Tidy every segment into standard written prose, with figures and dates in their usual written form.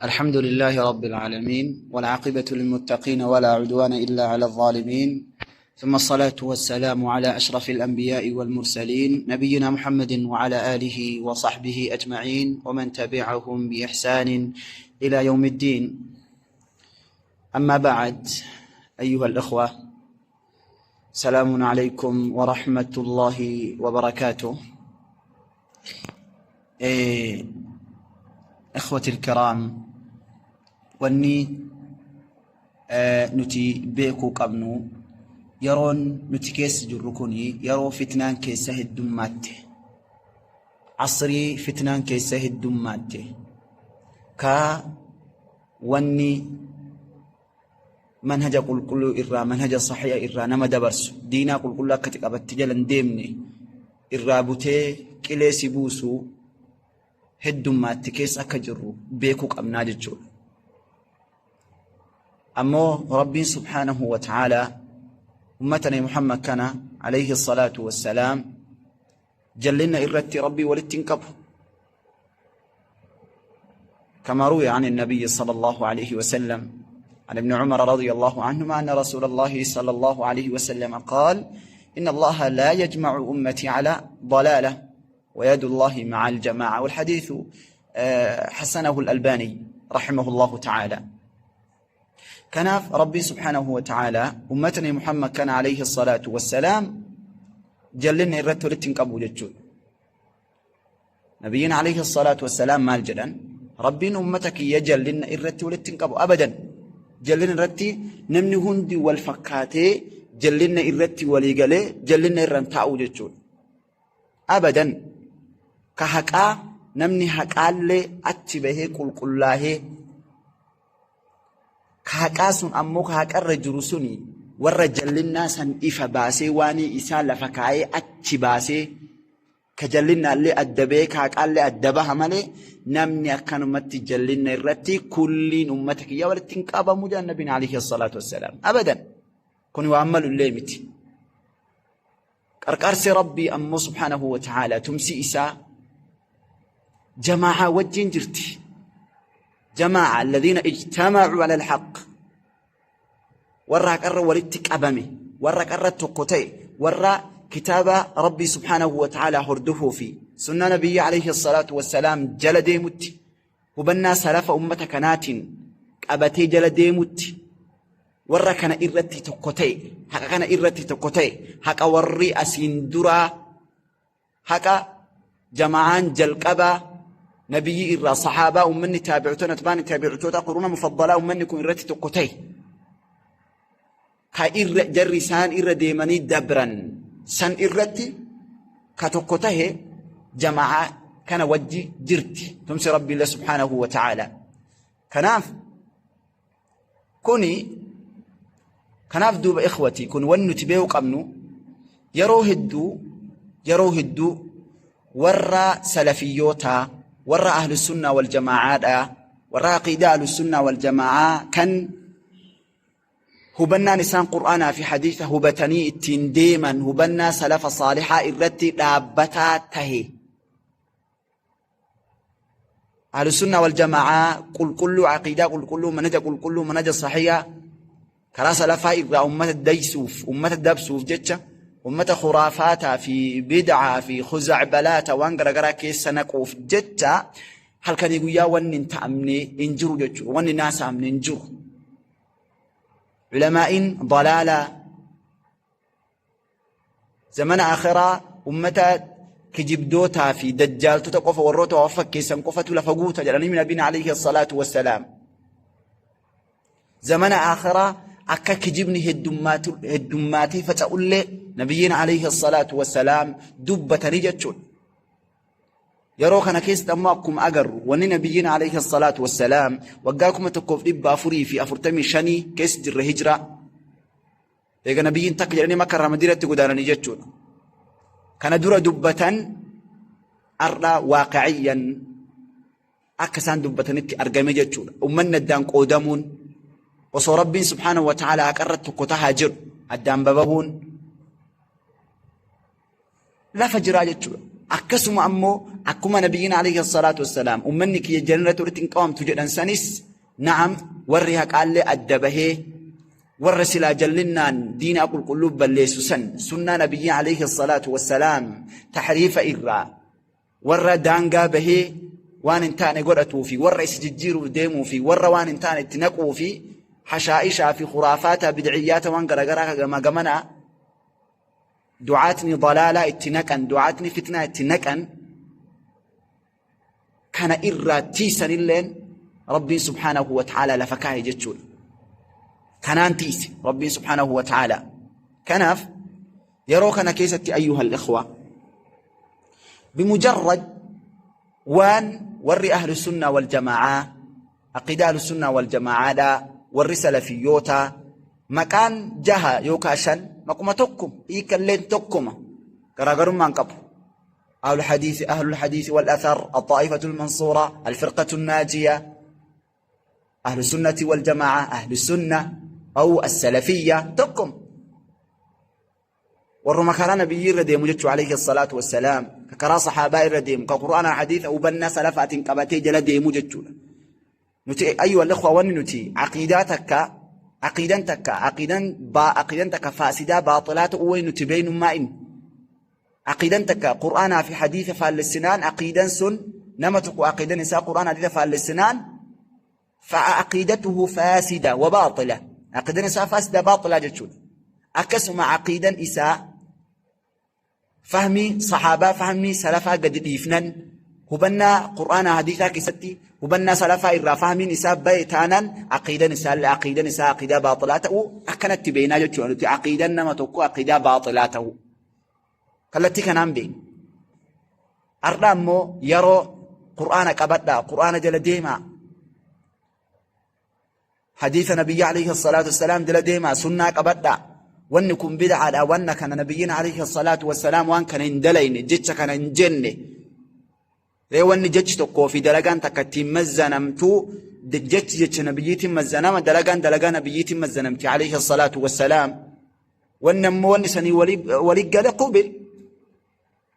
الحمد لله رب العالمين، والعاقبة للمتقين، ولا عدوان إلا على الظالمين، ثم الصلاة والسلام على أشرف الأنبياء والمرسلين، نبينا محمد وعلى آله وصحبه أجمعين ومن تبعهم بإحسان إلى يوم الدين. أما بعد، أيها الأخوة، سلام عليكم ورحمة الله وبركاته. إخوتي الكرام، wanni nuti beekuu qabnu, yeroon nuti keessa jirru kun yeroo fitnaan keessa heddummaatti, asrii fitnaan keessa heddummaatti, ka wanni manhaja qulqulluu irraa, manhaja saxiiha irraa nama dabarsu, diinaa qulqulluu akka qabatti jala hin deemne irraa butee qilee si buusu heddummaatti keessa akka jirru beekuu qabnaa jechuudha. Ammoo Rabbiin subhaanahu wa ta'aalaa ummata Nabi Muhammad kana alayhi salaatu wassalaam jallinna irratti Rabbii walitti hin qabu. كما روي عن النبي صلى الله عليه وسلم، عن ابن عمر رضي الله عنهما، أن رسول الله صلى الله عليه وسلم قال: إن الله لا يجمع أمتي على ضلالة، ويد الله مع الجماعة. والحديث حسنه الألباني رحمه الله تعالى. Kanaaf Rabbiin subhaanahu wa ta'aalaa ummata Nabi Muhammad kana alayhi salaatu wassalaam jallinna irratti walitti hin qabu jechuudha. Nabiyyiin alayhi salaatu wassalaam maal jedhan? Rabbiin ummata kiyya jallinna irratti walitti hin qabu abadan. Jallinna irratti namni hundi wal fakkaatee jallinna irratti walii galee jallinna irra hin taa'u jechuudha. Abadan, ka haqaa namni haqaallee achi bahee qulqullaahee, ka haqaa sun ammoo ka haqarra jiru suni warra jallinnaa san ifa baasee, waan isaa lafa kaayee achi baasee, ka jallinnaallee adda bahee ka haqaallee adda baha malee, namni akkanumatti jallinna irratti kulliin ummata kiyya walitti hin qabamu jedhan nabiin alayhi salaatu wassalaam. Abadan, kun waan malullee miti. Qarqaarsi Rabbii ammoo subhaanahu wa ta'ala, tumsi isaa jamaa'a wajjin jirti. Jamaa'a alladhiina ijtama'u ala alhaq, warra haqarra walitti qabame, warra haqarra tokko ta'e, warra kitaaba Rabbii subhaanahu wa ta'ala hordofuu fi sunnaa nabiyyi alayhi salaatu wassalaam jala deemutti, hubannaa salafa ummata kanaatiin qabatee jala deemutti, warra kana irratti tokko ta'e, haqa kana irratti tokko ta'e, haqa warri asiin duraa, haqa jamaa'aan jalqabaa nabiyyi irraa, sahaabaa, ummanni taabi'oota, atbaani taabi'oota, quruuna mufaddalaa, ummanni kun irratti tokko ta'e, ka irra jarri isaan irra deemanii dabran san irratti ka tokko tahe, jamaa'aa kana wajji jirti tumsi Rabbiillee subhaanahu wa ta'ala. Kanaaf kuni, kanaaf duuba ikhwati, kun wanni nuti beekuu qabnu, yeroo hedduu warra salafiyyootaa, warra ahlusunnaa wal jamaacaadha, warra aqiidaa ahlusunnaa wal jamaacaa kan hubannaan isaan Qur'aanaa fi hadiisa hubatanii ittiin deeman hubannaa salafa saalixaa irratti dhaabbataa tahe, ahlusunnaa wal jamaacaa qulqulluu, aqiidaa qulqulluu, manaja qulqulluu, manaja saxiyaa, karaa salafaa irraa ummata daysuuf, ummata dabsuuf jecha, ummata khuraafaataa fi bid'aa fi khuzacbalaata waan garagaraa keessa naquuf jecha halkanii guyyaa wanni hin ta'amne hin jiru jechuudha. Wanni naasaamne hin jiru. Ulamaa'iin dalaalaa zamana akhiraa ummata kijibdootaa fi dajjaaltota qofa, warroota waa fakkeessan qofatu lafa guuta jedhanii nabiin alayhi salaatu wassalaam. Zamana akhiraa akka kijibni heddummaatee faca'ullee nabiyyiin alayhi salaatu wassalaam dubbatanii jechuudha. Yeroo kana keessatti ammoo akkuma agarru, wanni nabiyyiin alayhi salaatu wassalaam waggaa 1445 keessa jirra hijiraa. Eega nabiyyiin takka jedhanii Makka irraa Madiinatti godaananii jechuudha. Kana dura dubbatan har'a waaqiciyyan akka isaan dubbatanitti argame jechuudha. Uummanni addaan qoodamuun, osoo Rabbiin subhaanahu wa ta'ala haqarratti tokko tahaa jiru addaan babahuun lafa jiraa jechuudha. Akkasuma ammoo Akkuma nabiyyiin alayhi salaatu wassalaam ummanni kiyya jannata walitti hin qabamtu jedhan sanis, na'am, warri haqaallee adda bahee warra silaa jallinnaan diinaa qulqulluu balleessu san sunnaa nabiyyi alayhi salaatu wassalaam taxriifa irraa warra daangaa bahee waan hin taane godhatuu fi warra isa jijjiiruuf deemuu fi warra waan hin taane itti naquu fi hashaa'ishaa fi khuraafaata bidciyyaata waan garagaraa ka gama gamanaa du'aatni dalaalaa itti naqan, du'aatni fitnaa itti naqan kana irraa tiisanilleen Rabbiin subhaanahu wa ta'aalaa lafa kaa'e jechuudha. Kanaan tiise Rabbiin subhaanahu wa ta'aalaa. Kanaaf yeroo kana keessatti, ayyuhal ikhwa, bimujarrad waan warri ahlu sunnaa wal jamaa'aa, aqiidaa ahlu sunnaa wal jamaa'aadhaa, warri salafiyyootaa, maqaan jaha yookaan shan maquma tokko, hiikalleen tokkuma, garaagarummaan qabu. أهل الحديث، أهل الحديث والأثر، الطائفة المنصورة، الفرقة الناجية، أهل السنة والجماعة، أهل السنة أو السلفية، tokkum. Warruma karaa nabiyyi irra deemu jechuu alayhi salaatu wassalaam, ka karaa sahaabaa irra deemu, ka qur'aana, hadiisa, hubannaa salafaatiin qabatee jala deemu jechuudha. Nuti, ayyuha al-ikhwa, wanni nuti aqiidaa takka, aqiidan takka, aqiidan baa aqiidan takka faasidaa baaxilaa ta'uu wani nuti beeynummaa inni aqiidan takka qur'aanaa fi hadiisa faallessinaan, aqiidan sun nama tokko aqiidan isaa qur'aana hadiisa faallessinaan, فعقيدته فاسدة وباطلة، عقيدة إساء فاسدة باطلة jechuudha. Akkasuma aqiidan isaa fahmii sahaabaa, fahmii salafaa gadi dhiifnan, hubannaa qur'aanaa hadiisaa keessatti hubannaa salafaa irraa fahmiin isaa bahe taanaan, aqiidan isaa aqiidan isaa aqiidaa baaxilaa ta'uu akkanatti beeknaa jechuudha. Nuti aqiidan nama tokko aqiidaa baaxilaa ta'uu kallattii kanaan beekna. Har'a ammoo yeroo qur'aana qabadhaa, qur'aana jala deemaa, hadiisa nabiyyi alayhi salaatu wassalaam jala deemaa, sunnaa qabadhaa, wanni kun bid'aadha, wanna kana nabiyyiin alayhi salaatu wassalaam waan kana hin dalayne, jecha kana hin jenne. Ree wanni jechi tokkoo fi dalagaan takka ittiin mazzanamtu, jechi jecha nabiyyiitiin mazzanama, dalagaan dalagaa nabiyyiitiin mazzanamti alayhi salaatu wassalaam. Wanni ammoo wanni sanii walii gale qubil,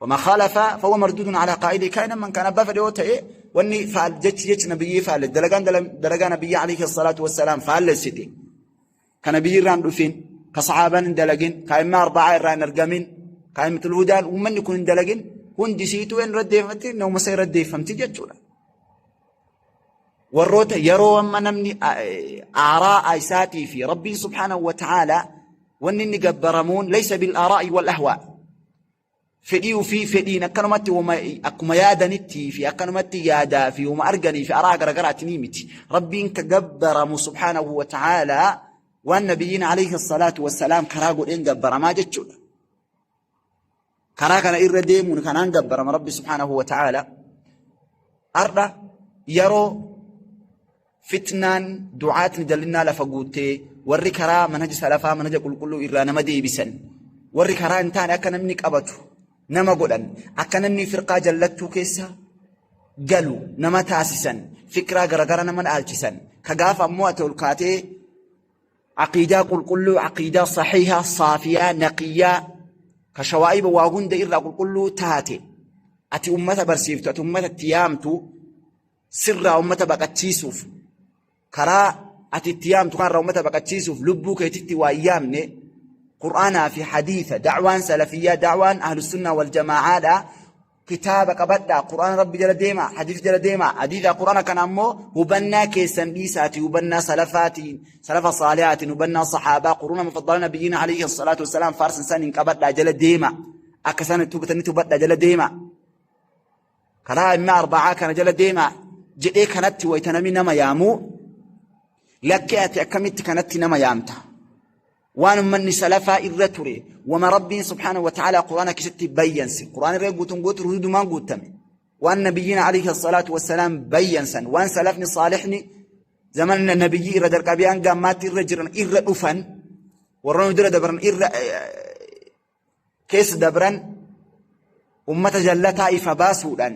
وما خالف فهو مردود على قائله كائنا من كان. Abbaa fedhe yoo ta'e, wanni faal jechi jechi nabiyyii faalle, dalagaan dalagaa nabiyyi alayhi salaatu wassalaam faallessite, ka nabiyyi irraan dhufin, ka saxaabaan hin dalagin, ka imma arba'aa irraa hin argamin, ka immatul hudaan uummanni kun hin dalagin, hundi siituu hin raddeeffamti, nama isa raddeeffamti jechuudha. Warroota yeroo amma namni aaraa isaatii fi Rabbiin subhaanahu wa ta'aalaa wanni inni gabbaramuun laysa bil aaraa'i wal ahwaa, fedhii ofii fedhiin akkanumatti akkuma yaadanitti fi akkanumatti yaadaa fi wama arganii fi araa garagaraati ni miti. Rabbiin ka gabbaramu subhaanahu wa ta'aalaa waan nabiyyiin alayhi salaatu wassalaam karaa godheen gabbaramaa jechuudha. Karaa kana irra deemuun kanaan gabbarama Rabbi subhaanahu wa ta'aalaa. Har'a yeroo fitnaan du'aatni jallinnaa lafa guuttee, warri karaa manhaja salafaa, manhaja qulqulluu irraa nama deebisan, warri karaa hin taane akka namni qabatu nama godhan, akka namni firqaa jallattuu keessa galu nama taasisan, fikiraa garagara nama dhaalchisan, ka gaafa ammoo ati ol kaatee aqiidaa qulqulluu, aqiidaa sahiihaa, saafiyaa, naqiyyaa, ka shawaa'iba waa hunda irraa qulqulluu taate ati ummata barsiiftu, ati ummata itti yaamtu, sirraa ummata baqachiisuuf, karaa ati itti yaamtu kanarraa ummata baqachiisuuf, lubbuu keetitti waa yaamne, qur'aanaa fi hadiisa, da'waan salafiyyaa, da'waan ahlusunnaa wal jamaacaadha, kitaaba qabadhaa, qur'aana rabbi jala deemaa, hadiisa jala deemaa, hadiisa qur'aana kana ammoo hubannaa keessan dhiisaatii hubannaa salafaatiin, salafa saalihaatiin, hubannaa sahaabaa, quruuna mufaddala nabiyyiina alayhi salaatu wassalaam faarsan saniin qabadhaa, jala deema, akka isaan itti hubatanitti hubadhaa, jala deema, karaa imma arba'aa kana jala deema jedhee kanatti wayita namni nama yaamuu, lakkee ati akkamitti kanatti nama yaamta? Waan ummanni salafaa irra ture, wama Rabbiin subhaanahu wa ta'ala quraana keessatti bayyanse, quraana irra guutuun guutu hundumaan guutame, waan nabiyyiin alayhi salaatu wassalaam bayyansan, waan salafni saalihni zamana nabiyyi irra jalqabee hanga ammaatti irra jiran, irra dhufan, warra nu dura dabran irra keessa dabran, ummata jallataa ifa baasuudhaan,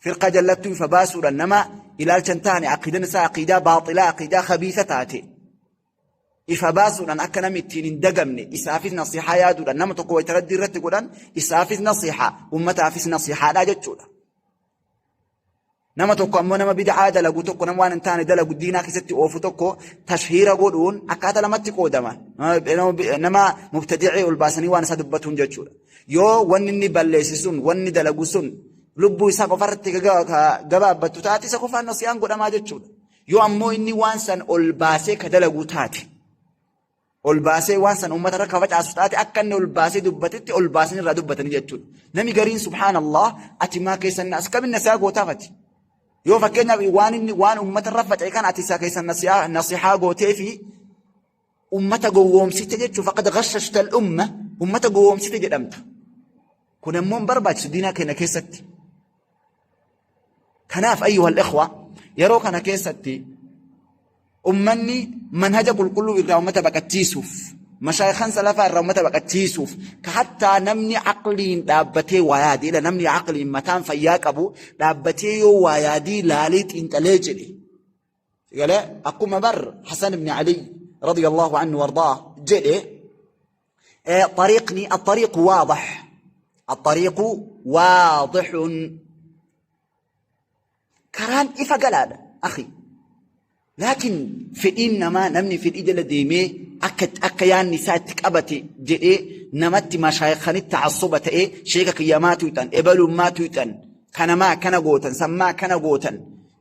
firqa jallattuu ifa baasuudhaan, nama ilaalcha hin taane, aqiidan isaa aqiidaa baaxilaa, aqiidaa khabiisa taate ifa baasuudhaan, akka namni ittiin hin dagamne isaafis nasihaa yaaduudhaan, nama tokko wayita raddii irratti godhan isaafis nasihaa, ummataafis nasihaadha jechuudha. Nama tokko ammoo nama bid'aa dalagu tokko, nama waan hin taane dalagu diinaa keessatti oofu tokko tashhiira godhuun akkaataa lamatti qoodama. Nama mubtadi'ii ol baasanii waan isaa dubbatuun jechuudha. Yoo wanni inni balleessi sun, wanni dalagu sun lubbuu isaa qofarratti gabaabbattu taate, isa qofaan nasiyaan godhamaa jechuudha. Yoo ammoo inni waan san ol baasee ka dalagu taate, ol baasee waan san uummata irra ka facaasu taate, akka inni ol baasee dubbatetti ol baasanii irraa dubbatanii jechuudha. Namni gariin, subhaanallah, ati maa keessan as kamin nasihaa gootaaf ati? Yoo fakkeenyaaf waan inni waan uummata irra faca'e kan ati isa keessan nasihaa gootee fi uummata gowwoomsite jechuun, faqad ghashashta al-umma, uummata gowwoomsite jedhamta. Kun immoo hin barbaachisu diinaa keenya keessatti. Kanaaf, ayyuhal ikhwa, yeroo kana keessatti ummanni manhaja qulqulluu irraa ummata baqachiisuuf, mashaayikan salafaa irraa ummata baqachiisuuf, ka hattaa namni aqliin dhaabbatee waa yaade ila namni aqliin mataan fayyaa qabu dhaabbatee yoo waa yaadii laalee xiinxalee jedhe galee, akkuma bar Hasan ibn Ali radiyallahu anhu wardaa jedhe, طريقني الطريق واضح، الطريق واضح، karaan ifa galaadha akhi, laakiin fedhiin namaa, namni fedhii jala deemee akka yaanni isaa itti qabate jedhee namatti mashaayikanitti ta'assuba ta'ee, sheeka kiyyamaa tuyxan, ebalummaa tuyxan, kanamaa kana gootan, sammaa kana gootan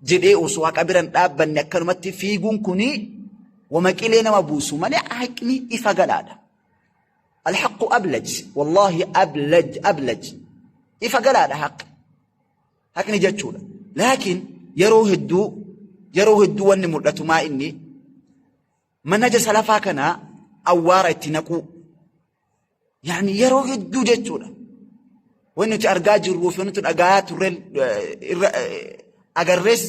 jedhee osoo haqa biran dhaabbanne akkanumatti fiiguun kuni wama qilee nama buusu malee haqni ifa galaadha. Alhaqu ablaj, wallaahi ablaj ablaj, ifa galaadha haqi. Haqni jechuudha. Laakiin yeroo hedduu wanni mul'atu maa inni manhaja salafaa kanaa awwaara itti naquu. Yaani yeroo hedduu jechuudha. Wanni nuti argaa jirruu fi wanni nuti dhagaa turre irra agarrees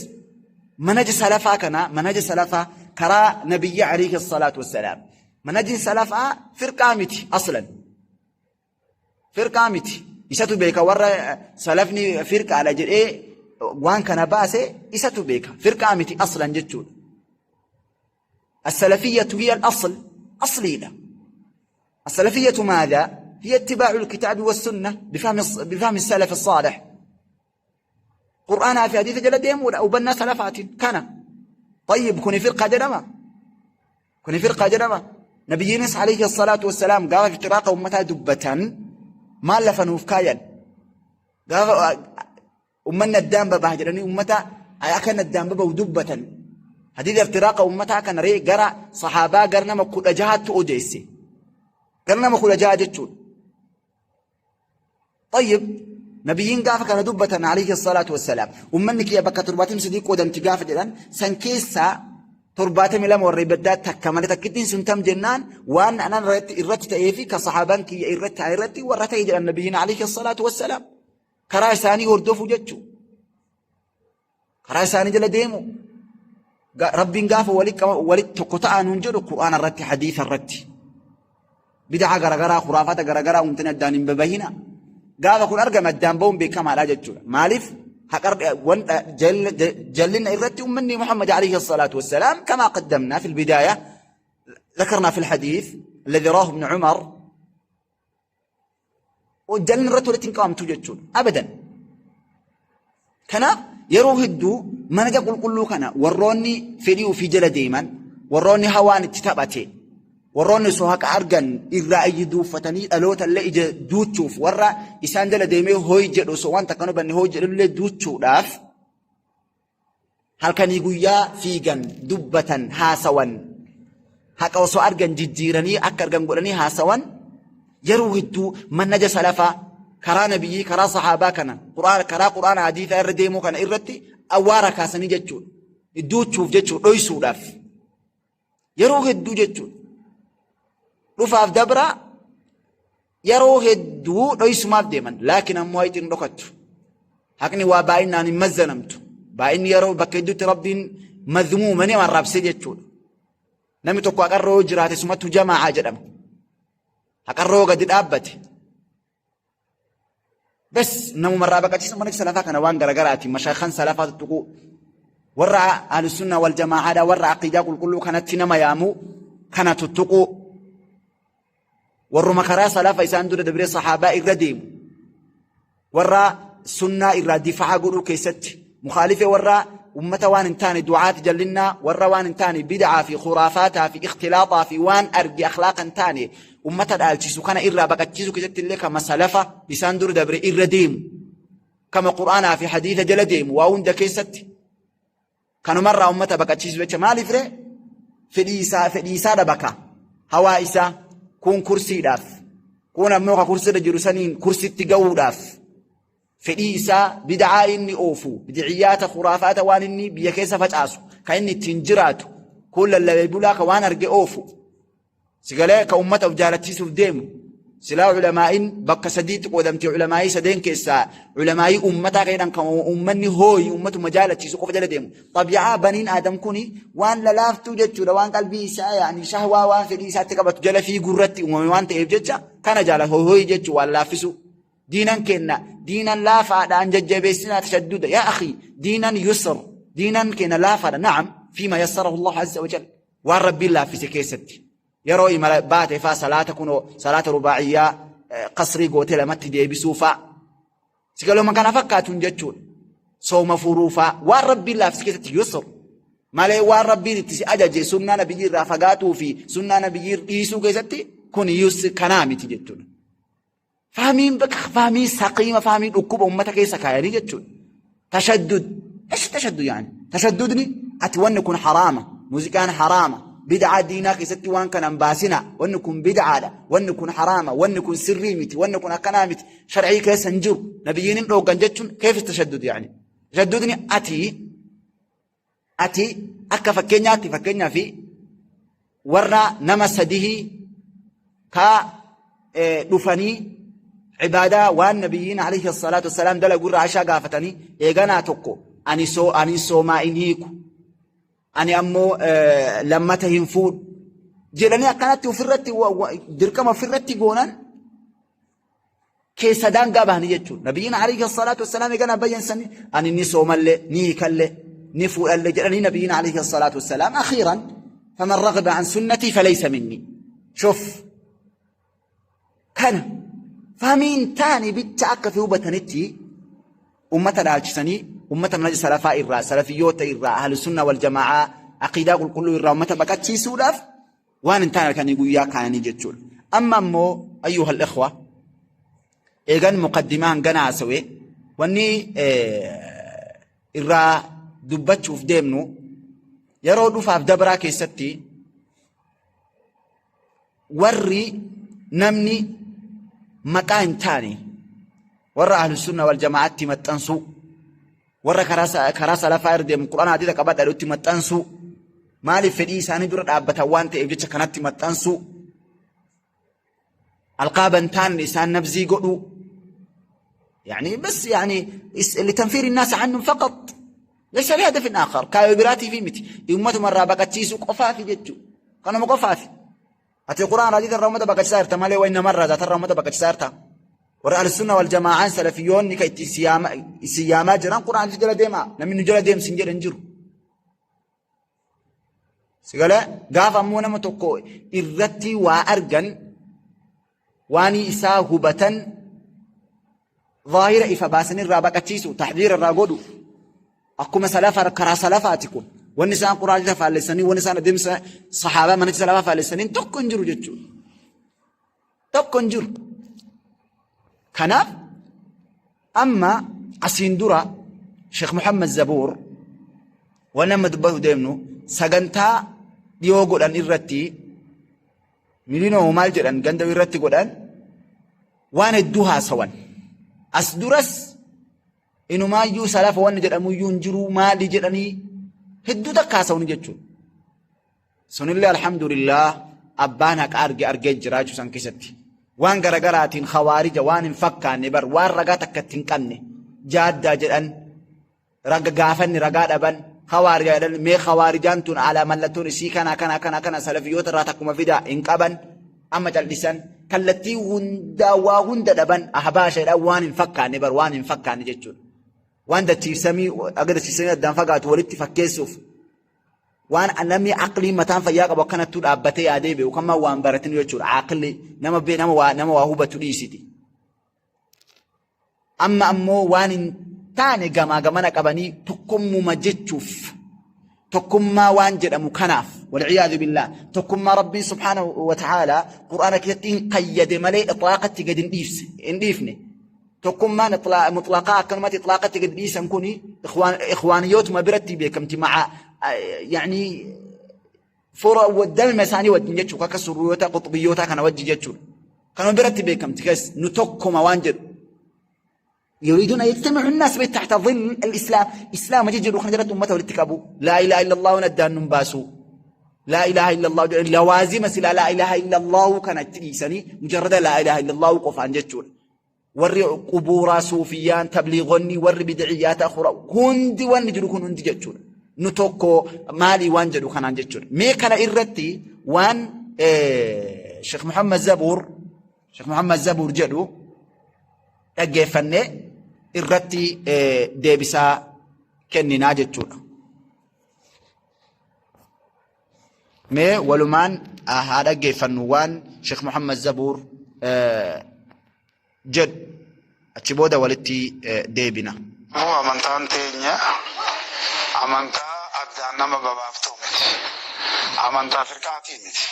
manhaja salafaa kanaa, manhaja salafaa karaa nabiyyi alayhi salaatu wassalaam. Manhajni salafaa firqaa miti aslan. Firqaa miti. Isatu beeka, warra salafni firqaadha jedhee waan kana baase isatu beeka. Firqaa miti aslan jechuudha. السلفية هي الأصل، أصلية. السلفية ماذا؟ هي اتباع الكتاب والسنة بفهم السلف الصالح. قرآن في حديث jala deemuudha hubannaa salafaatiin kana. طيب، kuni firqaa jedhama? Kuni firqaa jedhama? Nabiyyiinis alayhi salaatu wassalaam gaafa iftiraaqa ummataa dubbatan maal lafa nuuf kaayan? Gaafa ummanni addaan babaa jedhanii ummata akka inni addaan baba'u dubbatan. Hadiisa iftiraaqa ummataa kana ree gara sahaabaa gara nama 16tti odeesse. Gara nama 16 jechuudha. طيب، nabiyyiin gaafa kana dubbatan alayhi salaatu wassalaam, ummanni kiyya bakka 73 qoodamti gaafa jedhan, san keessaa 72 warra ibaddaa, takka malee. Takkittiin sun tam jennaan, waan anan irratti ta'ee fi ka sahaabaan kiyya irratti ta'e irratti warra ta'e jedhan nabiyyiin alayhi salaatu wassalaam. Karaa isaanii hordofuu jechuu, karaa isaanii jala deemu. Rabbiin gaafa walitti tokko ta'aa nuun jedhu Qur'aana irratti, hadiisa irratti, bid'aa garagaraa, khuraafata garagaraa uumtanii addaan hin babahina. Gaafa kun argame addaan bahuun beekamaadha jechuudha. Maaliif? Jallina irratti ummanni Muhammad alayhi salaatu wassalaam, كما قدمنا في البداية، ذكرنا في الحديث الذي رواه ابن عمر، jallinna irratti walitti hin qabamtu jechuudha. Abadan. Kanaaf yeroo hedduu manhaja qulqulluu kana warroonni fedhii ofii jala deeman, warroonni hawaan itti taphate, warroonni osoo haqa argan irraa iyyi duuffatanii dhaloota illee ija duuchuuf, warra isaan jala deemee hooyi jedhu osoo waan takka hubanne hooyi jedhu illee duuchuudhaaf halkanii guyyaa fiigan, dubbatan, haasawan, haqa osoo argan jijjiiranii akka argan godhanii haasawan, yeroo hedduu manhaja salafaa, karaa nabiyyii, karaa sahaabaa kana, karaa Qur'aana hadiisaa irra deemuu kana irratti awwaara kaasanii jechuudha. Duuchuuf jechuudha, dhoysuudhaaf. Yeroo hedduu jechuudha. Dhufaaf dabra yeroo hedduu dhoysumaaf deeman. Laakiin ammoo hayti hin dhokattu. Haqni waa baay'inaan hin mazzanamtu. Baay'inni yeroo bakka hedduutti Rabbiin mazmuuma ni arrabse jechuudha. Namni tokko haqarra yoo jiraate sumattu jamaa'aa jedhama. Haqarra yoo gadi dhaabbate. Bes namumarraa baqachiisa mana salafaa kana waan garagaraati. Mashaayikan salafaa tuttuquu. Warra ahlusunnaa wal jamaa'aadha, warra aqiidaa qulqulluu kanatti nama yaamu kana tuttuquu. Warruma karaa salafa isaan dura dabree sahaabaa irra deemu. Warra sunnaa irraa difaa'a godhuu keessatti Mukhaalifee warra ummata waan hin taane du'aati jallinnaa, warra waan hin taane bid'aa fi khuraafaataa fi ikhtilaaxaa fi waan arge akhlaaqa hin taane ummata dhaalchisu kana irraa baqachiisuu keessatti illee kama salafa isaan dura dabre irra deemu. Kama Qur'aanaa fi hadiisa jala deemu waa hunda keessatti. Kanumarraa ummata baqachiisu jecha maaliif ree? Fedhii isaa fedhii isaa dhabaka. Hawaa isaa kun kursiidhaaf. Kun ammoo ka kursiirra jiru saniin kursitti ga'uudhaaf. Fedhii isaa bid'aa inni oofu bid'iyyaata khuraafaata waan inni biyya keessa facaasu kan inni ittiin jiraatu kun lallabee bulaa ka waan arge oofu. Sigalee ka ummata of jaalachiisuuf deemu. Silaa ulamaa'iin bakka sadiitti qoodamte ulamaa'ii sadeen keessaa ulamaa'ii ummataa kan jedhan kan ummanni hooyi ummatuma jaalachiisu qofa jala deemu. Xabi'aa baniin Aadam kuni waan lalaaftuu jechuudha waan qalbii isaa yaani shahwaa waan fedhii isaatti qabatu jala fiiguu irratti uumame waan ta'eef jecha kana jaala hooyi jechuu waan laaffisuu. Diinan kenna diinan laafaadhaan jajjabeessinaa tashadduda yaa akhi diinan yusr diinan kenna laafaadha na'am fiima yassarahu Allah azza wa jalla. Waan Rabbiin laaffise keessatti. Yeroo imala baate faa salaata kunoo salaata rubaaciyyaa qasrii gootee lamatti deebisuu faa. Sigaluma kana fakkaatuun jechuudha. Sooma furuu faa waan Rabbiin laaffise keessatti yusr. Malee waan Rabbiin itti si ajaje sunnaa nabiyyii irraa fagaatuu fi sunnaa nabiyyii dhiisuu keessatti kun yusr kanaa miti jechuudha. Fahmiin bakka fahmii saqiima fahmii dhukkuba ummata keessa kaayanii jechuudha. Tashaddud. Esh tashaddud yaani? Tashaddudni ati wanni kun haraama, muuziqaan haraama, bid'aa diinaa keessatti waan kana hin baasina, wanni kun bid'aadha, wanni kun haraama, wanni kun sirrii miti, wanni kun akkanaa miti, shar'ii keessa hin jiru, nabiyyiin hin dhooggan jechuun keefis tashaddud yaani? Tashaddudni ati akka fakkeenyaatti fakkeenyaa fi warra nama sadihii ka dhufanii ibaadaa waan nabiyyiin alayhi salaatu wassalaam dalagu irraa ashaa gaafatanii eeganaa tokko ani soo ani soomaa hin hiiku ani ammoo lammata hin fuudhu jedhanii akkanatti ofirratti dirqama ofirratti goonan keessa daangaa bahanii jechuudha. Nabiyyiin alayhi salaatu wassalaam eegana bayyansanii ani ni soomallee ni hiikallee ni fuudhallee jedhanii nabiyyiin alayhi salaatu wassalaam akhiiran faman raghiba an sunnatii falaysa minni. Shuf kana fahmiin taane bicha akka fi hubatanitti ummata dhaalchisanii ummata manhaja salafaa irraa salafiyyoota irraa ahlu sunna wal jamaa'aa aqiidaa qulqulluu irraa ummata baqachiisuudhaaf waan hin taane halkanii guyyaa kaananii jechuudha. Amma ammoo ayyuhal ikhwa eegan muqaddimaa hangana haasawe wanni irraa dubbachuuf deemnu yeroo dhufaaf dabraa keessatti warri namni maqaa hin taane warra ahlusunna wal jamaa'aatti maxxansuu warra karaa salafaa irra deemu qur'aana hadiisa qabadha jedhutti maxxansuu maaliif fedhii isaanii dura dhaabbatan waan ta'eef jecha kanatti maxxansuu alqaaban taanne isaan nabzii godhuu يعني بس يعني لتنفير الناس عنهم فقط ليس لهدف آخر كايو براتي في متي أمة مرة بقتشيسو قفافي جتشو كانوا مقفافي Ati Qur'aan hadiisa irraa ummata baqachiisaa jirta malee wayi namarraa zaatarraa ummata baqachiisaa jirta. Warra ahlusunna wal jamaa'aan salafiyyoonni kan itti isin yaamaa jiran Qur'aan hadiisa jala deemaa namni nu jala deemsi hin jedhan jiru. Sigalee gaafa ammoo nama tokko irratti waa argan waan isaa hubatan zaahira ifa baasanii irraa baqachiisu taxdiira irraa godhu akkuma salafa karaa salafaati kun wanni isaan quraanita faallessanii wanni isaan adeemsa sahaabaa manicha salafaa faallessanii tokko hin jiru jechuudha. Tokko hin jiru. Kanaaf amma asiin dura Sheekh Muhammad Zabuur waan amma dubbatu deemnu sagantaa dhiyoo godhan irratti Milinoo maal jedhan ganda irratti godhan waan hedduu haasawan. As duras inumaayyuu salafa wanni jedhamuyyuu hin jiru maali jedhanii hedduu takka haasawni jechuudha. Sunillee alhamdulillah abbaan haqa arge argee jiraachuu san keessatti. Waan garagaraatiin khawaarija waan hin fakkaanne bar waan ragaa takka itti hin qabne jaaddaa jedhan raga gaafanni ragaa dhaban khawaarija jedhan mee khawaarijaan tun alaa mallattoon isii kana kana kana kana salafiyyoota irraa takkuma fidaa hin qaban amma cal'isan kallattii hundaa waa hunda dhaban ahbaasha jedhan waan hin fakkaanne bar waan hin fakkaanne jechuudha. Waan dachiifsamii aga dachiifsamii addaan fagaatu walitti fakkeessuuf waan namni aqlii mataan fayyaa qabu akkanattuu dhaabbatee yaadee beeku kan waan baratin jechuudha. Aqli nama nama waa hubatu dhiisiti. Amma ammoo waan hin taane gamaa gamana qabanii tokkummuma jechuuf, tokkummaa waan jedhamu kanaaf, walciyaadu billaah, tokkummaa Rabbiin subhaanahu wa ta'aalaa Qur'aana keessatti hin qayyade malee itlaaqatti gadi hin dhiifne. Tokkummaan mutlaqaa akkanumatti itlaaqatti gadi dhiisan kuni ikhwaaniyyootuma biratti beekamti, maca yani fura dalma isaanii wajjin jechuudha, akka surriyoota quxbiyyoota kana wajji jechuudha. Kanuma biratti beekamti keessa nu tokkuma waan jedhu. يريدون أن يجتمعوا الناس تحت ظل الإسلام، إسلام جدوا خنجرة أمته ولتكبوا لا إله إلا الله ندان نباسو لا إله إلا الله لوازم سلا لا إله إلا الله كانت تريسني مجرد لا إله إلا الله وقف عن جتشون. warri qubuuraa, suufiyyaan, tabliiqonni, warri bid'iyyaata akhura hundi wanni jiru kun hundi jechuudha. Nu tokko maalii waan jedhu kanaan jechuudha. Mee kana irratti waan Sheekh Muhammad Zabuur jedhu dhaggeeffannee irratti deebisaa kenninaa jechuudha. Mee walumaan haa dhaggeeffannu waan Sheekh Muhammad Zabuur jedhu, achi booda walitti deebina. Moo amantaan teenya amantaa addaan nama babaaftuu miti. Amantaa firqaatii miti.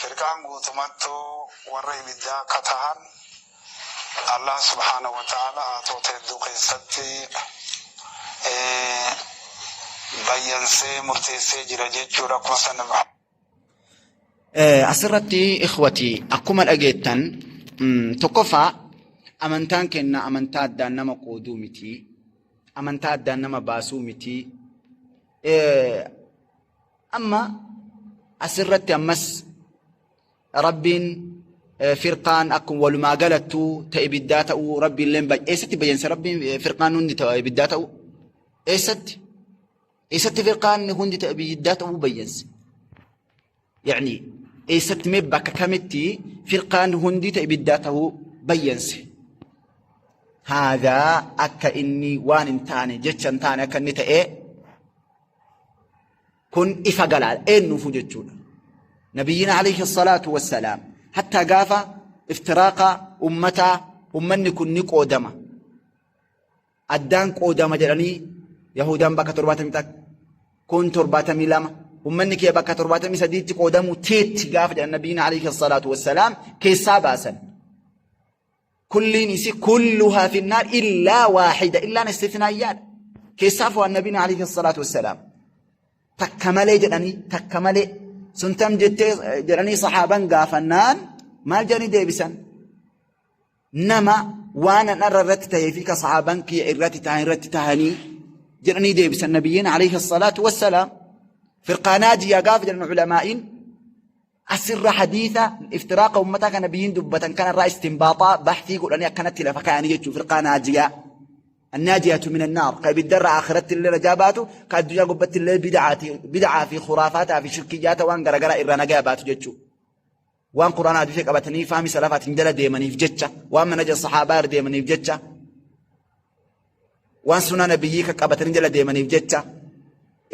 Firqaan guutumattuu warra ibiddaa akka tahan Allah subhaanahu wa ta'ala aatoota hedduu keessatti bayyansee murteessee jira jechuudha, akkuma sana. Asirratti, ikhwati, akkuma dhageettan, tokkoffaa amantaan kenna amantaa addaan nama qooduu miti. Amantaa addaan nama baasuu miti. Amma asirratti ammas Rabbiin firqaan akkuma walumaa galattuu ta'e ibiddaa ta'uu Rabbiin illee eessatti bayyansa? Rabbiin firqaan hundi ta'e ibiddaa ta'uu eessatti firqaan hundi ta'e ibiddaa ta'uu bayyanse? Yani eessatti, mee bakka kamitti firqaan hundi ta'e ibiddaa ta'uu bayyanse? Haadaa akka inni waan hin taane, jecha hin taane akka inni ta'e kun ifa galaadha eenyuufu jechuudha. Nabiyyiin alayhi salaatu wassalaam hatta gaafa iftiraaqa ummataa, ummanni kun ni qoodama, addaan qoodama jedhanii, Yahudaan bakka 71, kun 72, ummanni kee bakka 73tti qoodamu teetti gaafa jedhan, nabiyyiin alayhi salaatu wassalaam keessaa baasan. Kulliin isi kulluhaa finnaar illaa waaxida, illaan istithnaayyaadha. Keessaa fo'an nabiin alayhi salaatu wassalaam. Takka malee jedhanii, takka malee sun tam jettee jedhanii saxaaban gaafannaan maal jedhanii deebisan? Nama waan an irra irratti ta'ee fi ka saxaaban kiyya irratti ta'an irratti ta'anii jedhanii deebisan nabiyyiin alayhi salaatu wassalaam. Firqaa naajiyaa gaafa jedhan ulamaa'iin asirra hadiisa iftiraaqa ummataa kana nabiyyiin dubbatan kanarraa istinbaaxaa baxtii godhanii akkanatti lafa kaa'anii jechuun firqaa naajiyaa. الناجية من النار كبدر آخرت اللي رجاباتو كالدنيا قبت اللي بدعة في خرافاتها في شركيات وان غرغرا إرى نجاباتو جتشو، waan Quraana hadiisa qabatanii faami salafaatiin jala deemaniif jecha, waan manaja sahaabaa irra deemaniif jecha, waan sunaa nabiyyii ka qabatanii jala deemaniif jecha.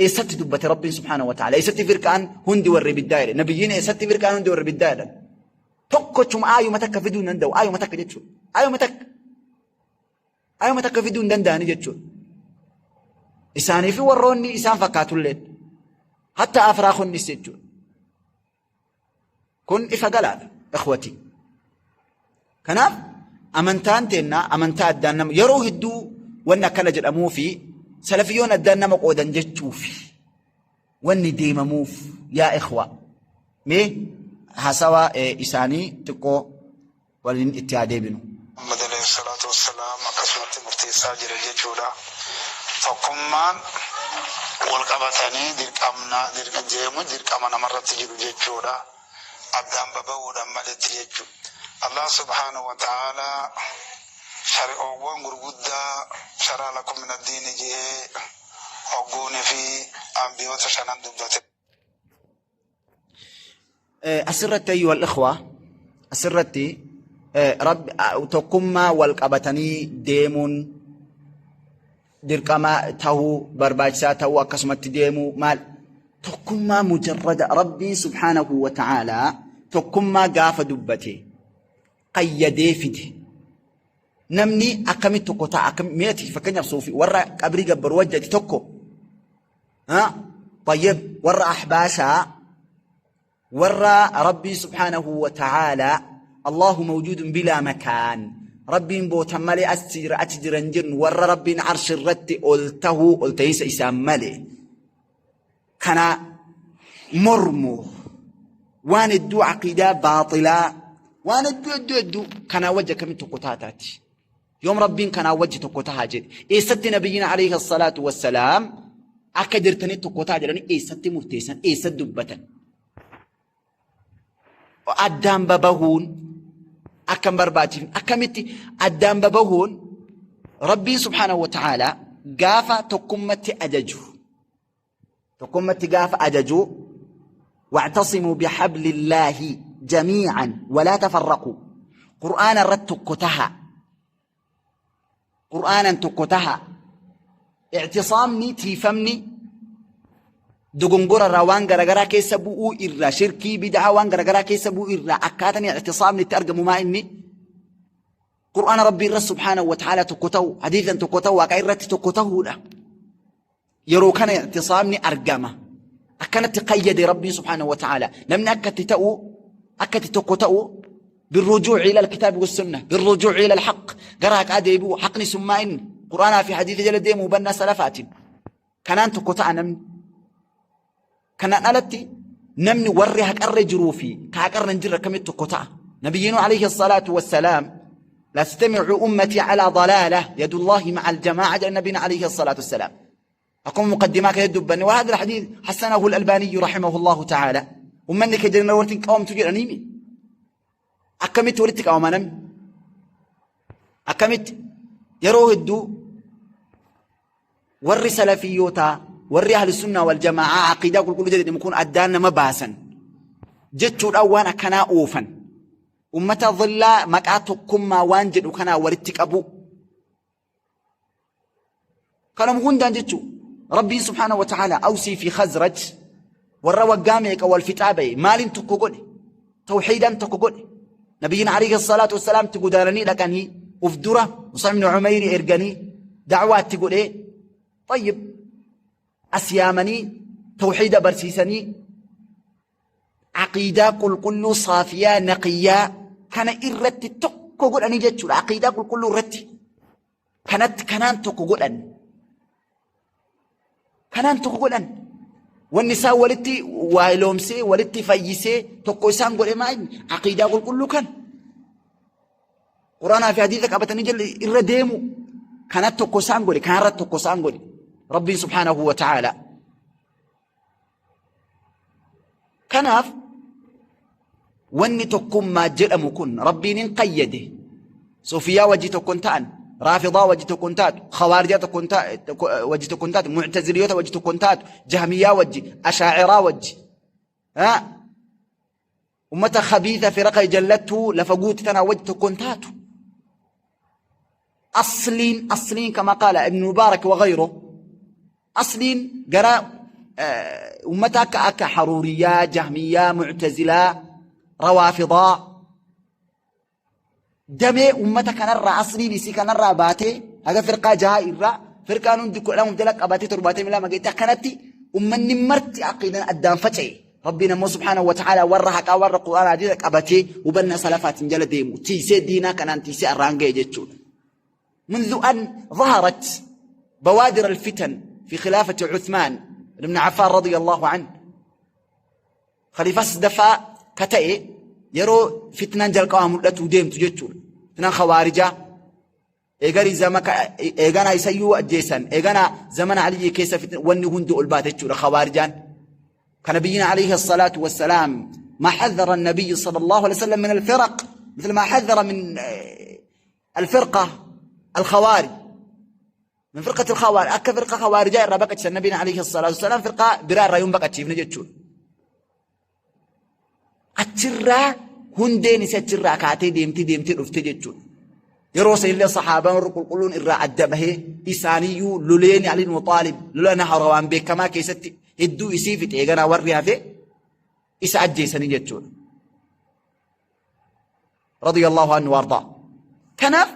Eessatti dubbate Rabbiin subhaanahu wa ta'ala? Eessatti firqaan hundi warri ibiddaa jedhe nabiyyiin? Eessatti firqaan hundi warri ibiddaa jedhan? Tokkochuma aayuma takka fiduu hin danda'u. Aayuma takka jechuudha, aayuma takka, aayuma takka fiduu hin danda'ani jechuudha. Isaanii fi warroonni isaan fakkaatulleen, hatta afraakonnis jechuudha. Kun ifa galaadha, ikhwati. Kanaaf amantaan teennaa amantaa addaan nama, yeroo hedduu wanni akkana jedhamuu fi salafiyyoon addaan nama qoodan jechuufi wanni deemamuuf. Yaa ikhwa, mee haasawaa isaanii xiqqoo waliin itti haa deebinu. Muhammad alayhi salaatu wassalaam akkasumatti murteessaa jira jechuudha. Tokkummaan wal qabatanii dirqamna deemu dirqama namarratti jiru jechuudha. Addaan baba'uudhaan maletti jechuudha. Allah subhaanahu wa ta'ala shari'oowwan gurguddaa sharaa lakum min addiini jedhee hogguunii fi ambiyoota shanan dubbate. Asirratti, ayyuha al-ikhwa, asirratti rabbi tokkummaa wal qabatanii deemuun dirqama tahuu, barbaachisaa tahuu, akkasumatti deemuu maal, tokkummaa mujarrada Rabbiin subhaanahu wa ta'aalaa tokkummaa gaafa dubbate qayyadee fide. Namni akkamitti tokko ta'a akkam mi'ati fakkeenyaaf suufii warra qabrii gabbaru wajjati tokko tayyib warra ahbaashaa warra rabbii subhaanahu wa ta'aalaa Allahu mawjuudun bilaa makaan rabbiin bootan malee as jira achi jira hin jennu warra rabbiin arshi irratti ol tahuu ol tahiinsa isaan malee kana mormu waan hedduu aqiidaa baaxilaa waan hedduu hedduu hedduu kanaa wajji akkamitti tokko taataati yoom rabbiin kanaa wajji tokko tahaa jedhe eessatti nabiyyiin alayhi salaatu wassalaam akka jirtanii tokko ta'a jedhanii eessatti murteessan eessatti dubbatan addaan babahuun akka hin barbaachifne akkamitti addaan babahuun rabbiin subhaanahu wa ta'aalaa gaafa tokkummatti ajaju tokkummatti gaafa ajaju wa'tasimuu bihablillaahi jamii'an walaa tafarraquu qur'aana irratti tokko taha qur'aanan tokko taha i'tisaamni tiifamni dogongora irraa waan garagaraa keessa bu'uu irraa shirkii bid'aa waan garagaraa keessa bu'uu irraa akkaataan i'tisaamni itti argamu maa inni qur'aana rabbii irra subhaanahu wa ta'ala tokko ta'u hadiisan tokko ta'u waaqa irratti tokko ta'uudha Yeroo kana i'tisaamni argama. Akkanatti qayyade Rabbiin subhaanahu wa ta'ala. Namni akka itti ta'u, akka itti tokko ta'u, birrujuuci ila alkitaabi wassunna, birrujuuci ila alhaq, gara haqaa deebi'u, haqni sun maa inni, Qur'aanaa fi hadiisa jala deemu hubannaa salafaatiin. Kanaan tokko ta'a namni. Kanaan alatti namni warri haqarra jiruu fi ka haqarra hin jirre akkamitti tokko ta'a? Nabiyyiin alayhi salaatu wassalaam la tastami'u ummatii alaa dalaala yadullahi ma'a aljamaa'a jedha nabiyyiin alayhi salaatu wassalaam. Akkuma muqaddimaa keessatti dubbanne wa hadha alhadiith hassanahu al-albaaniyyu rahimahullahu ta'ala. Ummanni kee jedhan warri qawamtu jedhaniimi. Akkamitti walitti qabama namni? Akkamitti yeroo hedduu Warri salafiyyootaa, warri ahli sunnaa wal jamaa'aa aqiidaa qulqulluu jedhamu kun addaan nama baasan jechuudhaan waan akkanaa oofan. Ummata dhillaa maqaa tokkummaa waan jedhu kanaa walitti qabu. Kanuma hundaan jechuu Rabbiin subhaanahu wa ta'ala Awsii fi Khazraj warra waggaa meeqa wal fixaa ba'e maaliin tokko godhe tawxiidaan tokko godhe nabiyyiin alayhi salaatu wassalaam itti godaananii dhaqanii uf dura Mus'ab ibn Umayri erganii da'waa itti godhee tayyib as yaamanii tawxiida barsiisanii aqiidaa qulqulluu saafiyaa naqiyyaa kana irratti tokko godhanii jechuudha aqiidaa qulqulluu irratti kanatti kanaan tokko godhan Kanaan tokko godhan. Wanni isaan walitti waayiloomsee walitti fayyisee tokko isaan godhe maa inni aqiidaa qulqulluu kan. Quraanaa fi hadiisa qabatanii jala irra deemu kanatti tokko isaan godhe kanarratti tokko isaan godhe. Rabbiin subhaanahu wa ta'ala. Kanaaf wanni tokkummaa jedhamu kun Rabbiin hin qayyade. Suufiyaa wajji tokko hin ta'an, Raafidaa wajji tokko hin taatu, Khawaarijaa tokko hin wajji tokko hin taatu, Mu'taziliyoota wajji tokko hin taatu, Jahmiyyaa wajji, Ashaa'iraa wajji. Ummata khabiitha firaqa jallattuu lafa guutti tanaa wajji tokko hin taatu. Asliin asliin kama qaala Ibn Mubaarak wa ghayruhu asliin gara ummata akka akka haruuriyyaa, jahmiyyaa, mu'tazilaa, rawaafidaa damee ummata kanarraa asliin isii kanarraa baatee haga firqaa jaha irraa firqaan hundi kudha lama jala qabatee torbaatamii lama geette akkanatti ummanni marti aqiidaan addaan faca'e. Rabbiin ammoo subhaanahu wa ta'ala warra haqaa warra qur'aana hadiisa qabatee hubannaa salafaatiin jala deemu tiisee diinaa kanaan tiisee arraan ga'e jechuudha. منذ أن ظهرت بوادر الفتن في خلافة عثمان بن عفان رضي الله عنه خليفة صدفاء كتئ يرو فتنان جلقوا ملتو ديمتو جتشون فتنان خوارجة eegarii zamaka eeganaa isayyuu ajjeesan eeganaa zamana aliyyi keessa wanni hundi ol baate jechuudha khawaarijaan kana biyyina alayhi salaatu wassalaam ما حذر النبي صلى الله عليه وسلم من الفرق مثل ما حذر من الفرقة الخوارج من فرقة الخوارج أكا فرقة خوارجة إرى بقت النبي عليه الصلاة والسلام فرقة برا رأيون بقت شيف نجتشون Achirraa hundeen isii achirraa kaatee deemtee deemtee dhufte jechuudha. Yeroo sanillee sahaabaan warri qulqulluun irraa adda bahee isaaniyyuu loleen Ali ibn Xaalib lola Nahrawaan beekamaa keessatti hedduu isii fixe eeganaa warri hafe isa ajjeesanii jechuudha. Radiyallahu anhu waardaa. Kanaaf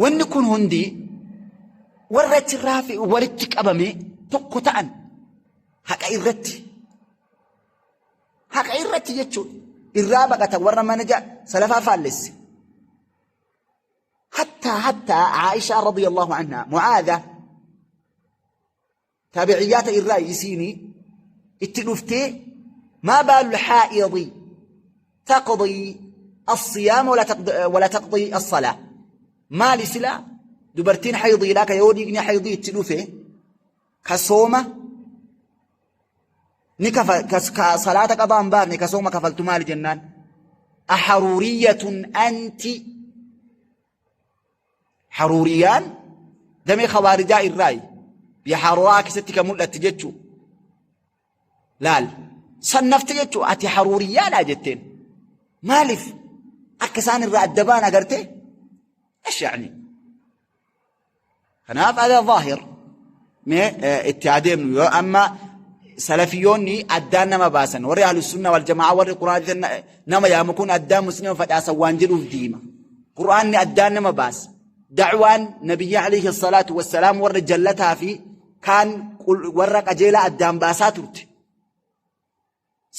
Wanni kun hundi warra achirraa fi walitti qabame tokko ta'an haqa irratti. Haqa irratti jechuudha. Irraa baqatan warra manaja salafaa faallesse. Hattaa hattaa Aishaa radiyallahu anhaa Mu'aadha taabiciyyaata irraa isiini itti dhuftee maa baalu lxaa'idi taqdii الصيام ولا تقضي, ولا تقضي الصلاة. Maali sila dubartiin haydiidha ka yoo dhiigni haydii itti dhufe ka sooma ni kafa ka salaata qadaa hin baafne ka sooma kafaltu maali jennaan, aharuuriyyatun anti? Haruuriyaan damee khawaarijaa irraayi, biyya haruuraa keessatti kan mul'atti jechuu. Laal, sannafte jechuu, ati haruuriyyaadha jetteen. Maaliif akka isaan irraa adda ba'an agarte? Esh yaani? Kanaaf ada zaahir mee itti adeemnu. Yoo amma salafiyyoonni addaan nama baasan, warri ahlusunna wal jamaa, warri quraana nama yaamu kun addaan muslima facaasan waan jedhuuf diima. Quraanni addaan nama baasa. Da'waan nabiyyi alayhi salaatu wassalaam warra jallataa fi kaan warra qajeelaa addaan baasaa turte.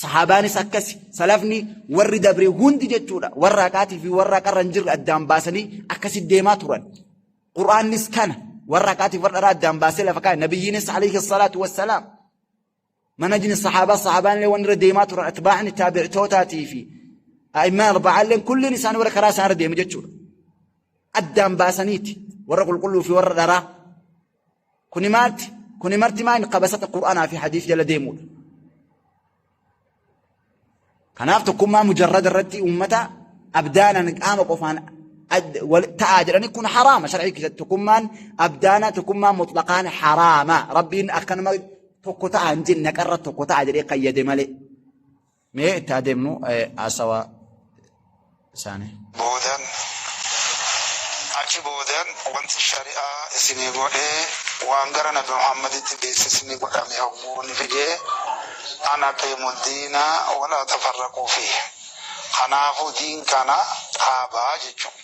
Sahaabaanis akkasi, salafni warri dabre hundi jechuudha, warra haqaatii fi warra haqarra hin jirre addaan baasanii akkasi deemaa turan. Qur'aannis kana warra haqaatii fi warra dharaa addaan baasee lafa kaa'e. Nabiyyiinis alayhi salaatu wassalaam, manhajni sahaabaa, sahaabaan illee waan irra deemaa turan, atbaa'ni taabictootaatii fi a'immaan arba'aalleen kulliin isaanii warra karaa isaanirra deeme jechuudha. Addaan baasaniiti warra qulqulluu fi warra dharaa. Kuni maalti? Kuni marti maal qabasata Qur'aanaa fi hadiis jala deemuudha. Kanaaf tokkummaa mujarrada irratti uummata abdaanan qaama qofaan ta'aa jedhanii kun haraama shar'ii keessatti. Tokkummaan abdaana, tokkummaan mutlaqaan haraama. Rabbiin akkanuma tokko ta'a hin jenne, haqarra tokko ta'a jedhee qayyade malee. Mee itti adeemnu haasawaa isaanii. Boodan achi boodan wanti shari'aa isinii godhee waan gara nabi Muhammaditti beeksisni godhame hogguu ni fidee an aqiimu diina walaa tafarraquu fi. Kanaafuu diin kana dhaabaa jechuun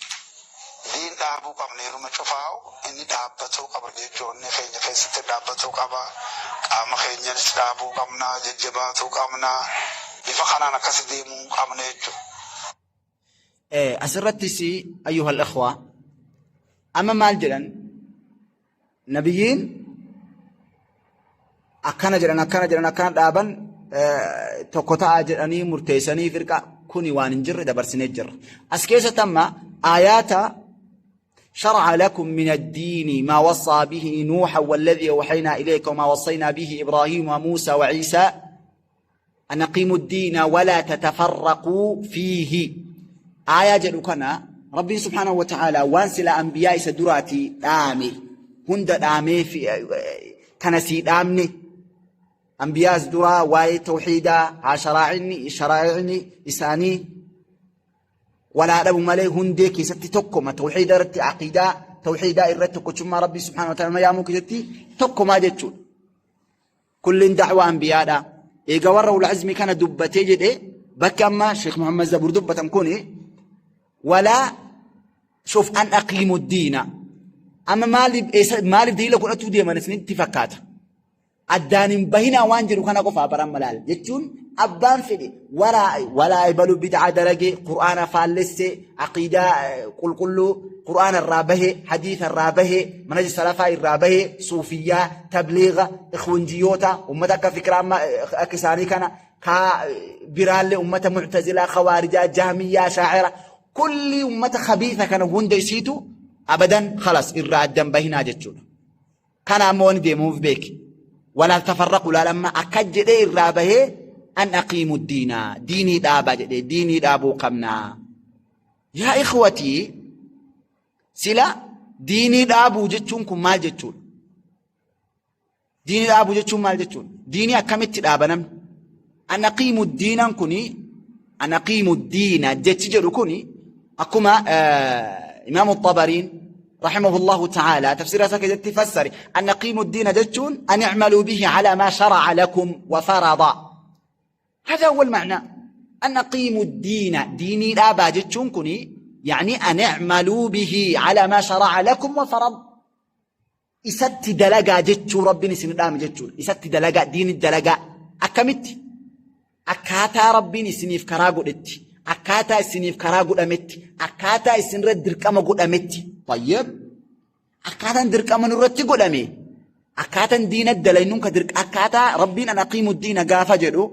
diin dhaabuu qabna. Yeruma cufaa'u inni dhaabbatuu qaba jechuun inni keenya keessatti dhaabbatuu qaba, qaama keenyanis dhaabuu qabna, jajjabaatuu qabna, bifa kanaan akkasi deemuu qabna jechuudha. Asirrattis ayyuha al-ikhwa, amma maal jedhan? Nabiyyiin akkana jedhan, akkana jedhan, akkana dhaaban, tokko ta'a jedhanii murteessanii firqa kuni waan hin jirre dabarsinee jirra. As keessatti amma aayaata شرع لكم من الدين ما وصى به نوحا والذي أوحينا إليك وما وصينا به إبراهيم وموسى وعيسى أن أقيموا الدين ولا تتفرقوا فيه. آية jedhu kana ربي سبحانه وتعالى waan sila anbiyaa isa duraatii dhaame hunda dhaamee fi kana sii dhaamne, anbiyaas duraa waa'ee tawxiidaa haa sharaa'icni isaanii walaa dhabu malee hundee keessatti tokkoma, tawxiida irratti, aqiidaa tawxiidaa irratti, tokkochummaa rabbii subhaanahu wa ta'ala yaamuu keessatti tokkomaa jechuudha. Kulliin da'waa anbiyaadha. Eega warra ulul azmi kana dubbatee jedhe, bakki amma Sheekh Muhammad Zabur dubbatan kuni walaa shuf an aqiimu diina. Amma maaliif maaliif daliila godhatuu deeman isinitti fakkaata? Addaan hin bahinaa waan jedhu kana qofaa baran malaal jechuun abbaan fedhe waraa walaa ebalu bid'aa dalagee, qur'aana faallessee, aqiidaa qulqulluu qur'aana irraa bahee, hadiisa irraa bahee, manaja salafaa irraa bahee, suufiyyaa, tabliiga, ikhwanjiyoota, ummata akka fikiraa amma akka isaanii kana kaa biraallee, ummata mu'tazilaa, khawaarijaa, jahmiyyaa, shaacira, kulli ummata khabiisa kana hunda isiitu abadan khalas irraa addan bahinaa jechuudha. Kana ammoo wani deemuuf beeki. Walaa tafarraqu laal amma akka jedhee irraa bahee an aqiimu diinaa, diinii dhaabaa jedhee, diinii dhaabuu qabnaa. Yaa ikhwatii, sila diinii dhaabuu jechuun kun maal jechuudha? Diinii dhaabuu jechuun maal jechuudha? Diinii akkamitti dhaaba namni? An aqiimu diinaan kuni, an aqiimu diina jechi jedhu kuni, akkuma Imaamu Xabariin rahimahullahu ta'ala tafsiira isaa keessatti fassare, an aqiimu diina jechuun an i'maluu bihi ala maa shara'a lakum wa farada. هذا هو المعنى أن أقيموا الدين. ديني dhaabaa jechuun kuni Yacni an icmaluu bihi calaa maa sharaca lakum wa farad. Isatti dalagaa jechuu Rabbiin isin dhaame jechuudha. Isatti dalagaa, diini dalagaa. Akkamitti? Akkaataa Rabbiin isiniif karaa godhetti, akkaataa isiniif karaa godhametti, akkaataa isinirra dirqama godhametti. Tayyib. Akkaataan dirqama nurratti godhame, akkaataan diina dalaynuun ka dirqa akkaataa Rabbiin an aqiimu diina gaafa jedhu